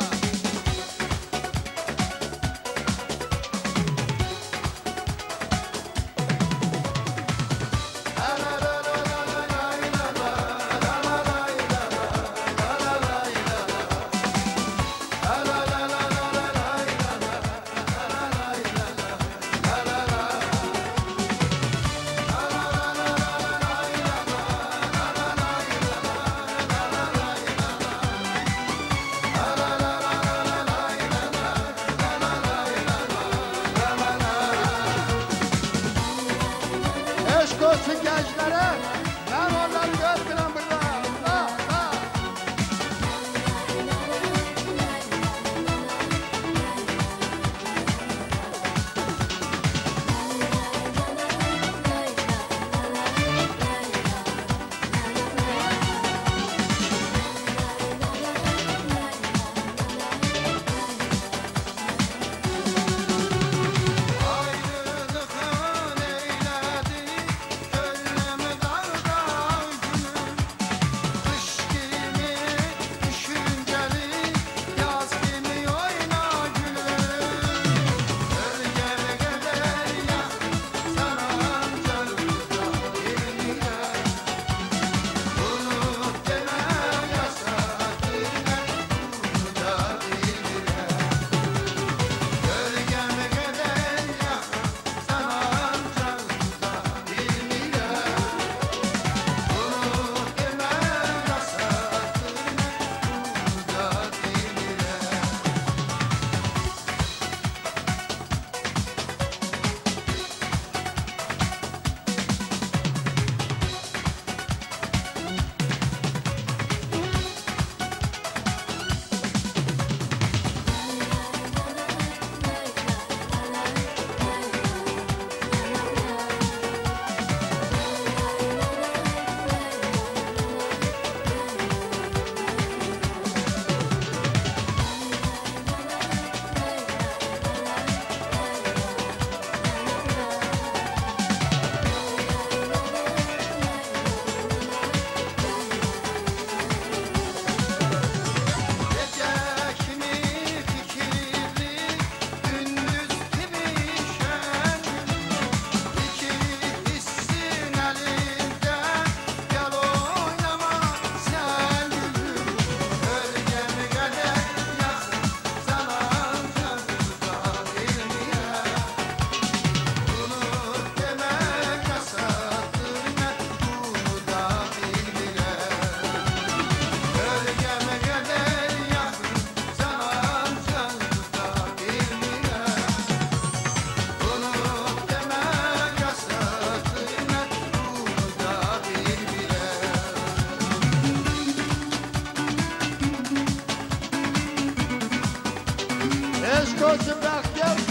Eşq olsun Bəxtiyar.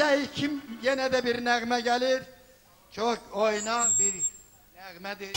İndi isə kim yenə də bir nəğmə gəlir. Çox oynaq bir nəğmədir.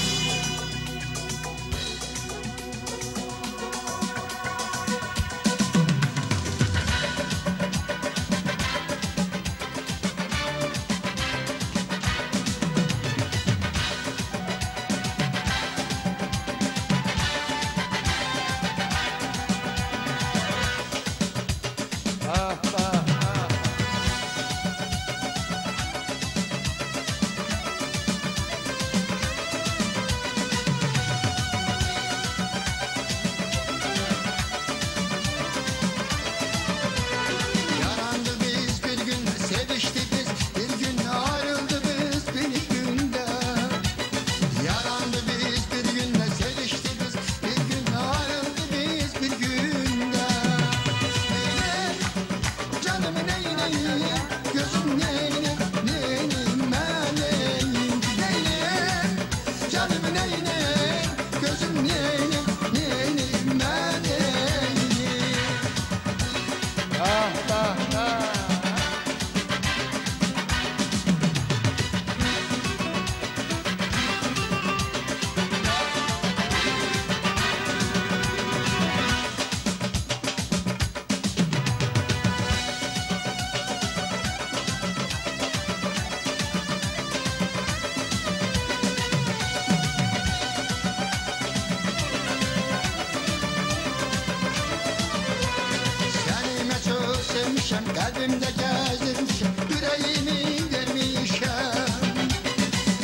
Kalbimde gezdirmişim, yüreğimi vermişim.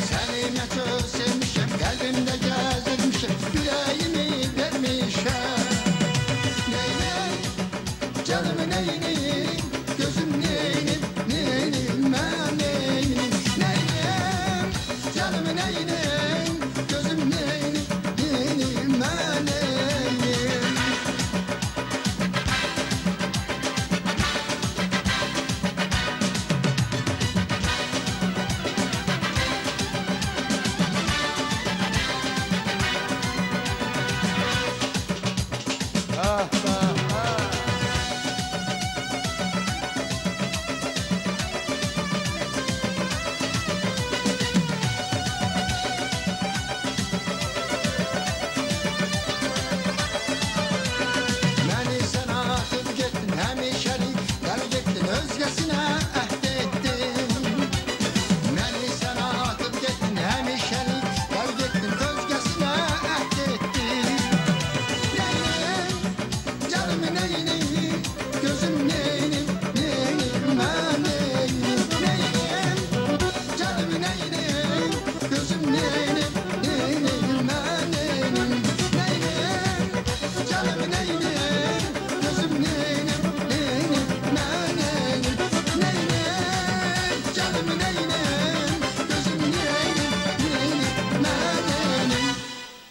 Seni ne çok sevmişim, kalbimde gezdirmişim, yüreğimi vermişim. Neynim, canım neynim, gözüm neynim, neynim ben neynim. Neynim, canım neynim, gözüm neynim, neynim ben neynim.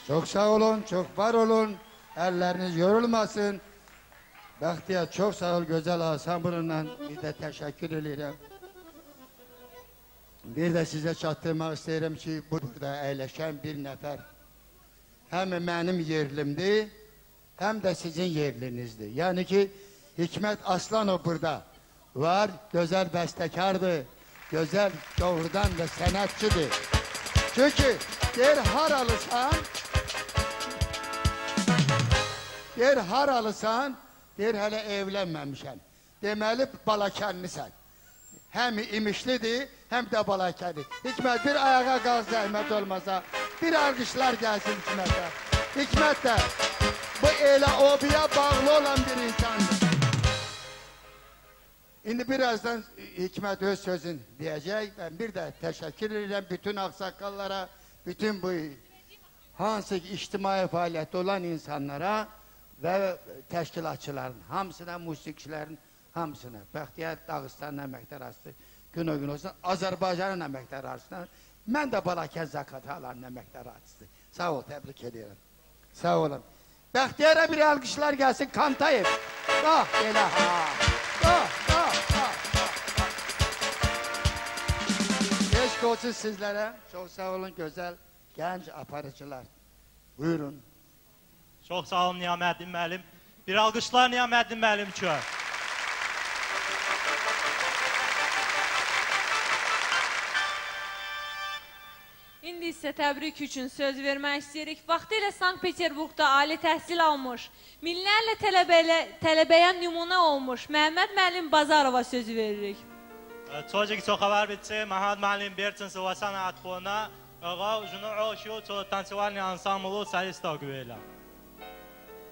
Çok sağ olun, çok var olun. Elleriniz yorulmasın. Bəxtiyar, çox sağ ol, gözəl ansamblınla bir də təşəkkür edirəm. Bir də sizə çatdırmaq istəyirəm ki, burada əyləşən bir nəfər həm mənim yerlimdir, həm də sizin yerlinizdir. Yəni ki, Hikmət Aslanov burada var, gözəl bəstəkardır, gözəl doğrudan da sənətçidir. Çünki deyir haralısan, deyir haralısan, deyir hələ evlənməmişəm. Deməli balakənlisən. Həm imişlidir, həm də balakənli. Hikmət bir ayağa qalx zəhmət olmasa, bir alqışlar gəlsin Hikmətə. Hikmət də bu elə obiyə bağlı olan bir insandır. İndi birazdan Hikmət öz sözünü deyəcək. Mən bir də təşəkkür edirəm bütün ağsaqqallara, bütün bu hansı ki ictimai fəaliyyətdə olan insanlara və təşkilatçıların hamısına, musiqiçilərin hamısına, Bəxtiyar Dağıstanın əməkdar artisti, gün o gün olsun, Azərbaycanın əməkdar artisti, mən də Balakən Zaqatalanın əməkdar artisti. Sağ ol, təbrik edirəm. Sağ olun. Bəxtiyara bir alqışlar gəlsin, Kantayev. Ah, elə ha. Ah, ah, ah, ah. Eşq olsun sizlərə. Çox sağ olun, gözəl gənc aparıcılar. Buyurun. Çox sağ olun Niyaməddin müəllim. Bir alqışlar Niyaməddin müəllim üçün. isə təbrik üçün söz vermək istəyirik. Vaxtilə Sankt-Peterburqda ali təhsil almış, minlərlə tələbəyə nümunə olmuş Məhəmməd müəllim Bazarova sözü veririk. Çocuk çox xəbər bitsi, Məhəmməd müəllim Berçinsi və Sanat Fona, Ğa Junu'o Şu Tansivalni ansamblu solist Güveyla.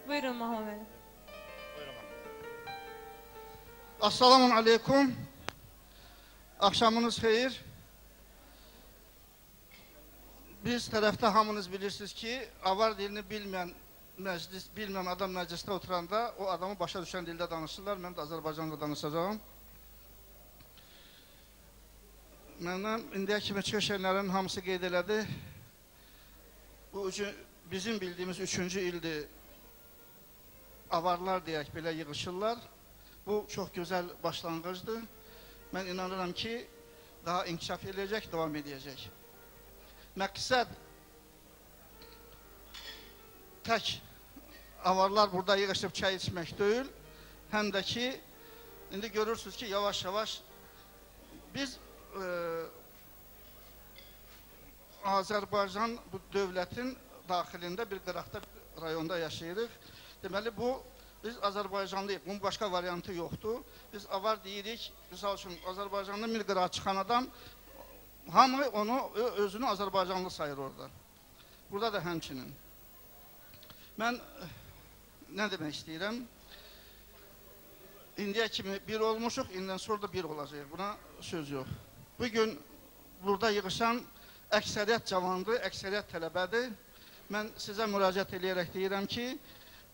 Buyurun Məhəmməd müəllim. Assalamu aleykum. Axşamınız xeyir. Biz tərəfdə hamınız bilirsiniz ki, avar dilini bilməyən məclis, bilməyən adam məclisdə oturanda o adamı başa düşən dildə danışırlar. Mən də Azərbaycanla danışacağam. Məndən indiyə kimi çıxış edənlərin hamısı qeyd elədi. Bu bizim bildiyimiz üçüncü ildir avarlar deyək belə yığışırlar. Bu çox gözəl başlanğıcdır. Mən inanıram ki, daha inkişaf edəcək, davam edəcək. Məqsəd tək avarlar burada yığışıb çay içmək deyil, həm də ki, indi görürsünüz ki, yavaş-yavaş biz Azərbaycan bu dövlətin daxilində bir qıraqda rayonda yaşayırıq. Deməli, bu, biz Azərbaycanlıyıq, bunun başqa variantı yoxdur. Biz avar deyirik, misal üçün, Azərbaycanlı bir qırağa çıxan adam, hamı onu, özünü Azərbaycanlı sayır orada. Burada da həmçinin. Mən nə demək istəyirəm? İndiyə kimi bir olmuşuq, indidən sonra da bir olacaq. Buna söz yox. Bugün burada yığışan əksəriyyət cavandır, əksəriyyət tələbədir. Mən sizə müraciət eləyərək deyirəm ki,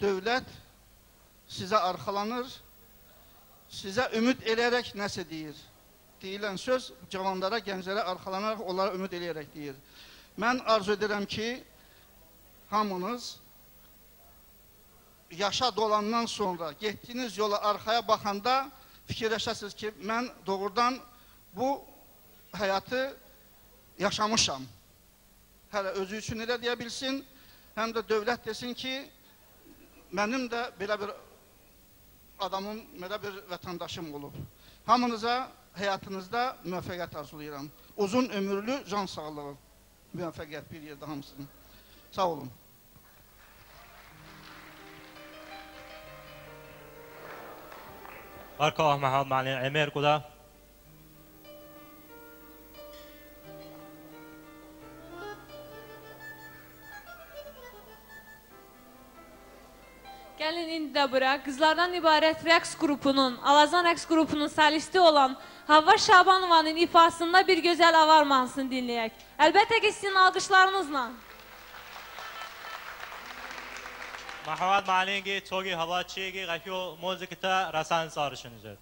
dövlət sizə arxalanır, sizə ümid eləyərək nəsə deyir. Deyilən söz cavanlara, gənclərə arxalanaraq, onlara ümid eləyərək deyir. Mən arzu edirəm ki, hamınız yaşa dolandan sonra getdiyiniz yola arxaya baxanda fikirləşəsiniz ki, mən doğrudan bu həyatı yaşamışam. Hələ özü üçün elə deyə bilsin, həm də dövlət desin ki, mənim də belə bir adamım, belə bir vətəndaşım olub. Hamınıza həyatınızda müvəffəqiyyət arzulayıram. Uzun ömürlü can sağlığı, müvəffəqiyyət bir yerdə hamısını. Sağ olun. Barkallah Məhəmməd müəllim Əmir Quda. Gəlin indi də bura qızlardan ibarət rəqs qrupunun, Alazan rəqs qrupunun solisti olan Havva Şabanovanın ifasında bir gözəl avar mahnısını dinləyək. Əlbəttə ki, sizin alqışlarınızla. Məhəmməd müəllimgi çoxi havaçigi qəşo muzikta rasan sarışınızdır.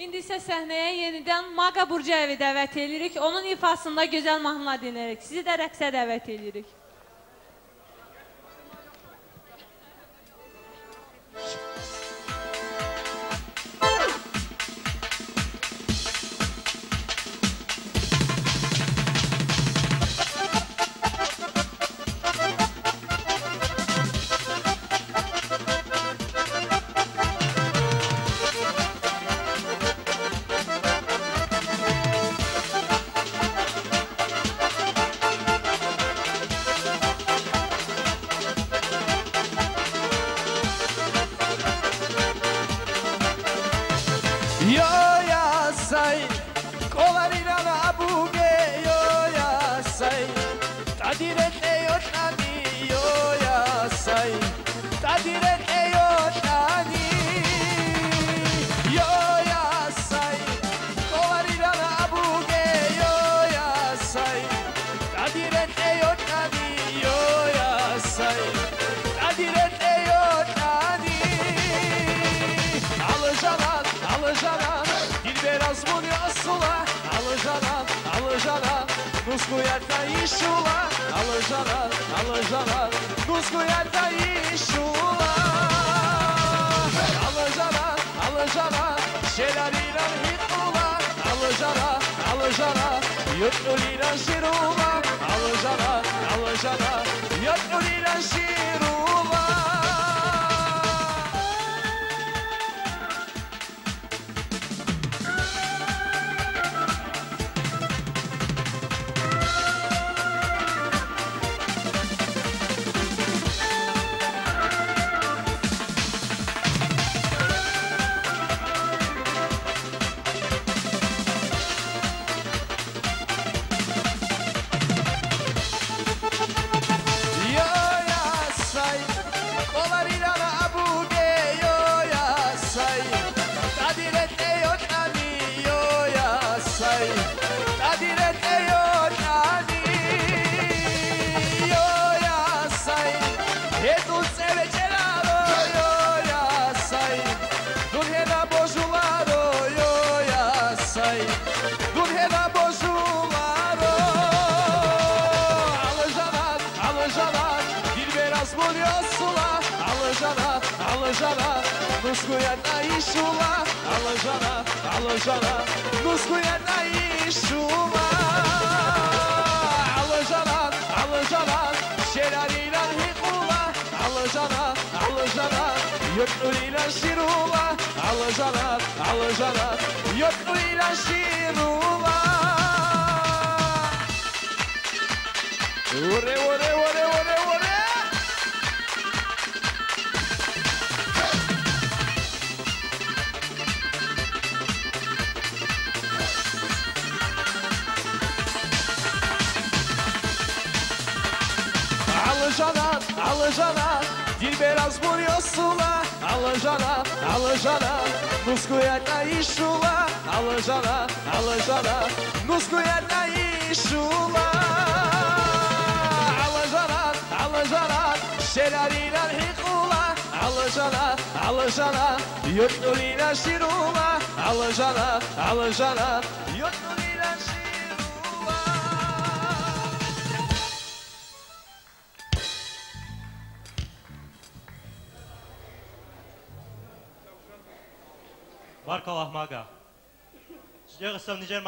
İndi isə səhnəyə yenidən Maqa Burcayevi dəvət edirik. Onun ifasında gözəl mahnılar dinləyirik. Sizi də rəqsə dəvət edirik.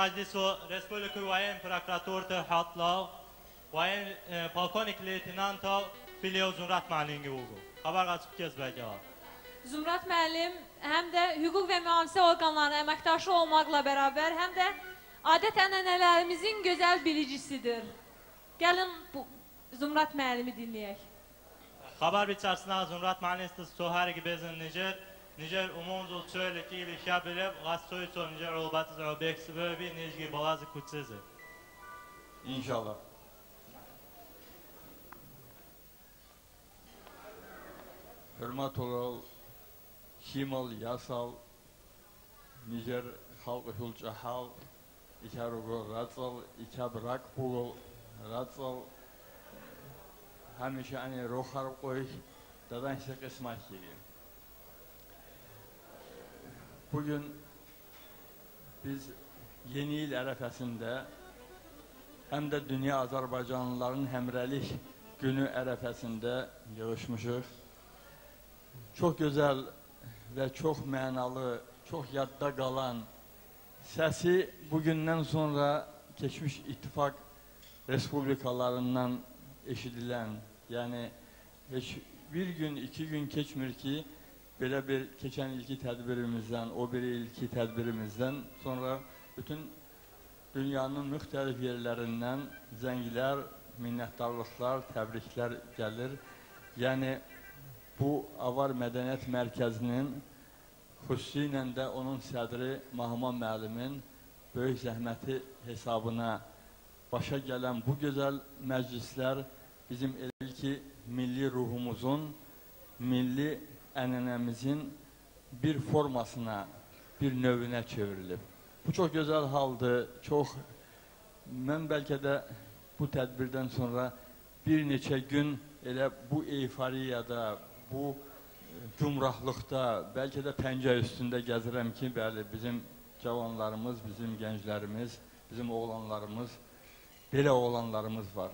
Majlisu Respublika Vayen Prokuraturta Hatlav Vayen Polkovnik Leytenantov Filiyev Zumrad müəllimə uğur. Xəbər qaçıb gezməkə. Zumrad müəllim həm də hüquq və mühafizə orqanlarının əməkdaşı olmaqla bərabər həm də adət-ənənələrimizin gözəl bilicisidir. Gəlin bu Zumrad müəllimi dinləyək. Xəbər biçərsində Zumrad müəllim Sohari Bezin Nijer Nijer umumzul çöyle ki şabireb gastoyto nijer olbatız obeksi böyle nijgi balazı kutsizi. İnşallah. Hürmet oral, Şimal Yasal, Nijer halk hulcahal, İkarugo Ratsal, İkabrak Bugol Ratsal, Hamiше ани рохар qoy, dadan ise qismat geliyor. Bugün biz yeni il ərəfəsində həm də Dünya Azərbaycanlıların həmrəylik günü ərəfəsində yığışmışıq. Çox gözəl və çox mənalı, çox yadda qalan səsi bugündən sonra keçmiş ittifaq respublikalarından eşidilən, yəni heç bir gün, iki gün keçmir ki, belə bir keçən ilki tədbirimizdən, o biri ilki tədbirimizdən sonra bütün dünyanın müxtəlif yerlərindən zənglər, minnətdarlıqlar, təbriklər gəlir. Yəni bu Avar Mədəniyyət Mərkəzinin, xüsusilə də onun sədri Mahman müəllimin böyük zəhməti hesabına başa gələn bu gözəl məclislər bizim elə ki, milli ruhumuzun, milli ənənəmizin bir formasına, bir növünə çevrilib. Bu çox gözəl haldır, çox. Mən bəlkə də bu tədbirdən sonra bir neçə gün elə bu eyfariyada, bu gümrahlıqda, bəlkə də pəncə üstündə gəzirəm ki, bəli, bizim cavanlarımız, bizim gənclərimiz, bizim oğlanlarımız, belə oğlanlarımız var.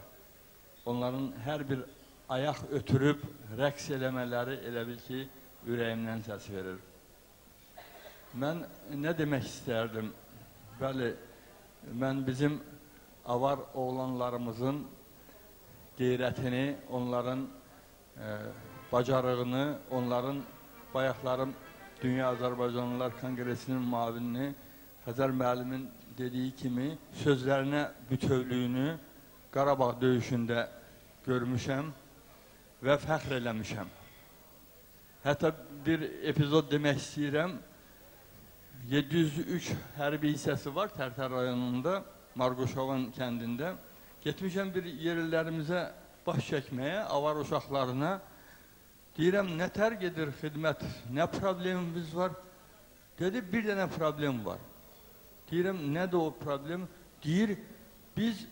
Onların hər bir ayaq ötürüb rəqs eləmələri elə bil ki, ürəyimdən səs verir. Mən nə demək istərdim? Bəli, mən bizim avar oğlanlarımızın qeyrətini, onların bacarığını, onların bayaqlarım Dünya Azərbaycanlılar Konqresinin müavinini Xəzər müəllimin dediyi kimi sözlərinə bütövlüyünü Qarabağ döyüşündə görmüşəm və fəxr eləmişəm. Hətta bir epizod demək istəyirəm. 703 hərbi hissəsi var Tərtər rayonunda, Marquşovan kəndində. Getmişəm bir yerlilərimizə baş çəkməyə, avar uşaqlarına. Deyirəm, nə tər gedir xidmət, nə problemimiz var? Dedi, bir dənə problem var. Deyirəm, nədir o problem? Deyir, biz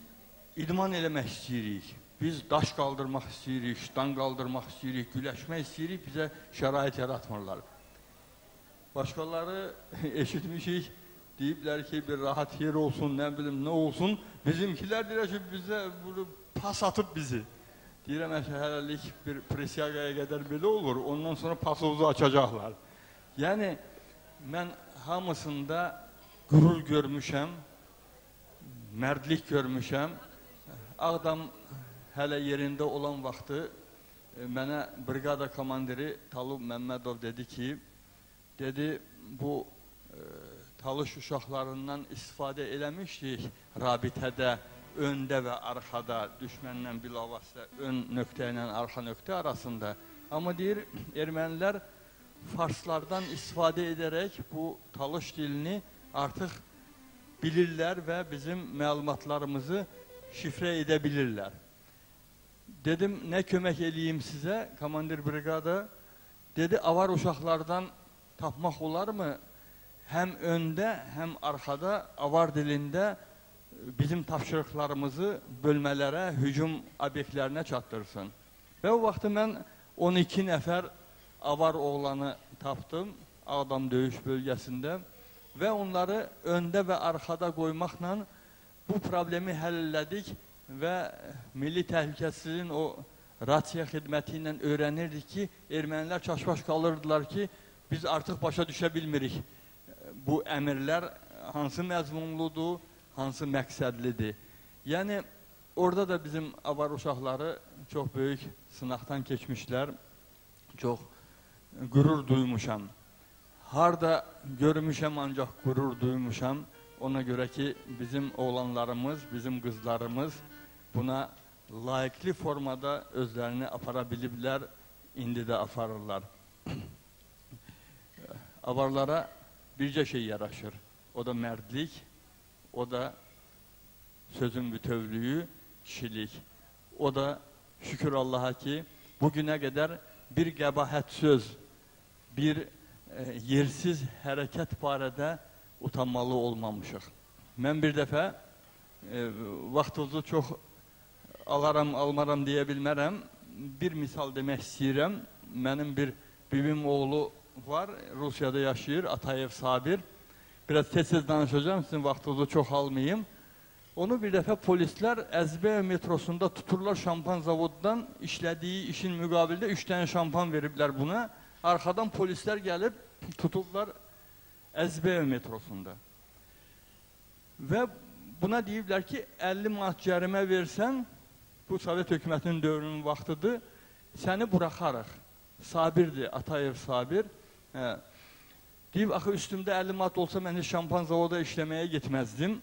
idman eləmək istəyirik. Biz daş qaldırmaq istəyirik, ştan qaldırmaq istəyirik, güləşmək istəyirik, bizə şərait yaratmırlar. Başqaları eşitmişik, deyiblər ki, bir rahat yer olsun, nə bilim, nə olsun. Bizimkilər deyirlər ki, bizə pas atıb bizi. Deyirəm, hələlik bir presiyagaya qədər belə olur, ondan sonra pasovuzu açacaqlar. Yəni, mən hamısında qürur görmüşəm, mərdlik görmüşəm. Ağdam hələ yerində olan vaxtı mənə briqada komandiri Talub Məmmədov dedi ki, dedi, bu talış uşaqlarından istifadə eləmişdik rabitədə, öndə və arxada, düşmənlə bilavasitə ön nöqtə ilə arxa nöqtə arasında. Amma deyir, ermənilər farslardan istifadə edərək bu talış dilini artıq bilirlər və bizim məlumatlarımızı şifrə edə bilirlər. Dedim, nə kömək eləyim sizə, komandir briqada? Dedi, avar uşaqlardan tapmaq olarmı? Həm öndə, həm arxada, avar dilində bizim tapşırıqlarımızı bölmələrə, hücum obyektlərinə çatdırsın. Və o vaxtı mən 12 nəfər avar oğlanı tapdım Ağdam döyüş bölgəsində və onları öndə və arxada qoymaqla bu problemi həll elədik və Milli Təhlükəsizliyin o rasiya xidməti ilə öyrənirdik ki, ermənilər çaşbaş qalırdılar ki, biz artıq başa düşə bilmirik bu əmirlər hansı məzmunludur, hansı məqsədlidir. Yəni, orada da bizim avar uşaqları çox böyük sınaqdan keçmişlər, çox qürur duymuşam. Harda görmüşəm, ancaq qürur duymuşam. Ona görə ki, bizim oğlanlarımız, bizim qızlarımız buna layiqli formada özlərini apara biliblər, indi də aparırlar. Avarlara bircə şey yaraşır. O da mərdlik, o da sözün bütövlüyü, kişilik. O da şükür Allaha ki, bugünə qədər bir qəbahət söz, bir yersiz hərəkət barədə utanmalı olmamışıq. Mən bir dəfə vaxtınızı çox alaram, almaram deyə bilmərəm. Bir misal demək istəyirəm. Mənim bir bibim oğlu var, Rusiyada yaşayır, Atayev Sabir. Biraz tez-tez danışacağım, sizin vaxtınızı çox almayayım. Onu bir dəfə polislər Əzbəyev metrosunda tuturlar şampan zavoddan, işlədiyi işin müqabilində 3 dənə şampan veriblər buna. Arxadan polislər gəlib tutublar Əzbəyev metrosunda. Və buna deyiblər ki, 50 manat cərimə versən, bu Sovet hökumətinin dövrünün vaxtıdır, səni buraxarıq. Sabirdir, Atayev Sabir. Deyib, axı üstümdə 50 manat olsa mən heç şampan zavoda işləməyə getməzdim.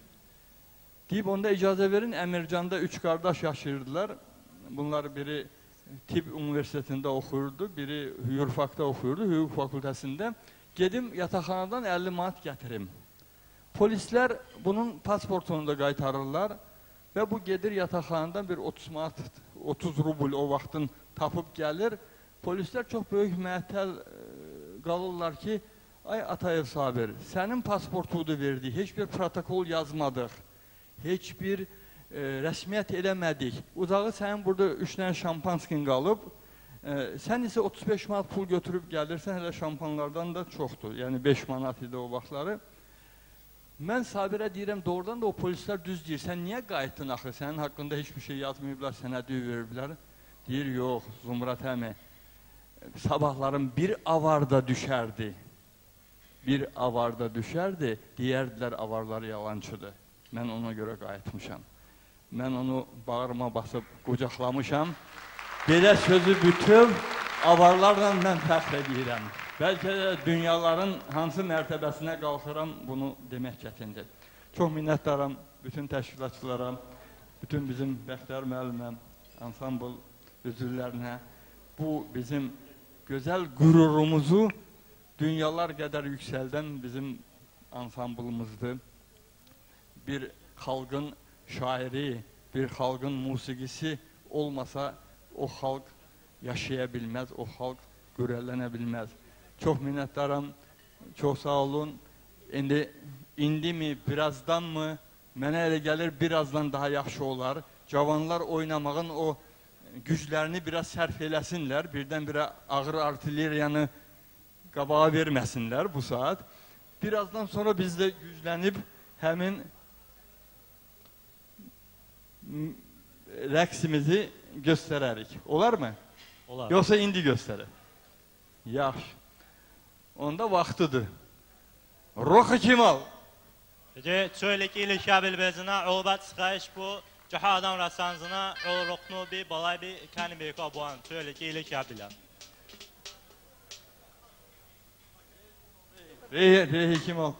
Deyib, onda icazə verin, Əmircanda 3 qardaş yaşayırdılar. Bunlar biri Tibb Universitetində oxuyurdu, biri Yurfakda oxuyurdu, hüquq fakültəsində. Gedim yataqxanadan 50 manat gətirim. Polislər bunun pasportunu da qaytarırlar və bu gedir yataqxanadan bir 30 manat, 30 rubl o vaxtın tapıb gəlir. Polislər çox böyük məətəl qalırlar ki, ay Atayev Sabir, sənin pasportunu verdik, heç bir protokol yazmadıq, heç bir rəsmiyyət eləmədik. Uzağı sənin burada 3 dənə şampanskin qalıb, sən isə 35 manat pul götürüb gəlirsən, hələ şampanlardan da çoxdur, yəni 5 manat idi o vaxtları. Mən Sabirə deyirəm, doğrudan da o polislər düz deyir, sən niyə qayıtdın axı, sənin haqqında heç bir şey yazmayıblar, sənə düy veriblər. Deyir, yox, Zumrat əmi, sabahların bir avarda düşərdi, bir avarda düşərdi, deyərdilər avarlar yalançıdır. Mən ona görə qayıtmışam. Mən onu bağrıma basıb qucaqlamışam. Belə sözü bütöv avarlarla mən fəxr edirəm. Bəlkə də dünyaların hansı mərtəbəsinə qalxıram, bunu demək çətindir. Çox minnətdaram bütün təşkilatçılara, bütün bizim Bəxtiyar müəllimə, ansambl üzvlərinə. Bu bizim gözəl qürurumuzu dünyalar qədər yüksəldən bizim ansamblımızdır. Bir xalqın şairi, bir xalqın musiqisi olmasa o xalq yaşaya bilməz, o xalq qürərlənə bilməz. Çox minnətdaram, çox sağ olun. İndi mi, birazdan mı? Mənə elə gəlir, birazdan daha yaxşı olar. Cavanlar oynamağın o güclərini biraz sərf eləsinlər, birdən-birə ağır artilleriyanı qabağa verməsinlər bu saat. Birazdan sonra biz də güclənib həmin rəqsimizi göstərərik. Olar mı? Olar. Yoxsa indi göstərək? Yaxşı. Onda vaxtıdır. Roxu Kimal. Çöylək ili Şabil bezina, olbat sıxayış bu Caha adam rasanzına, o roxnu bir balay bir kani bir kabuan. Çöylək ili Şabilə. Rehi Kimal.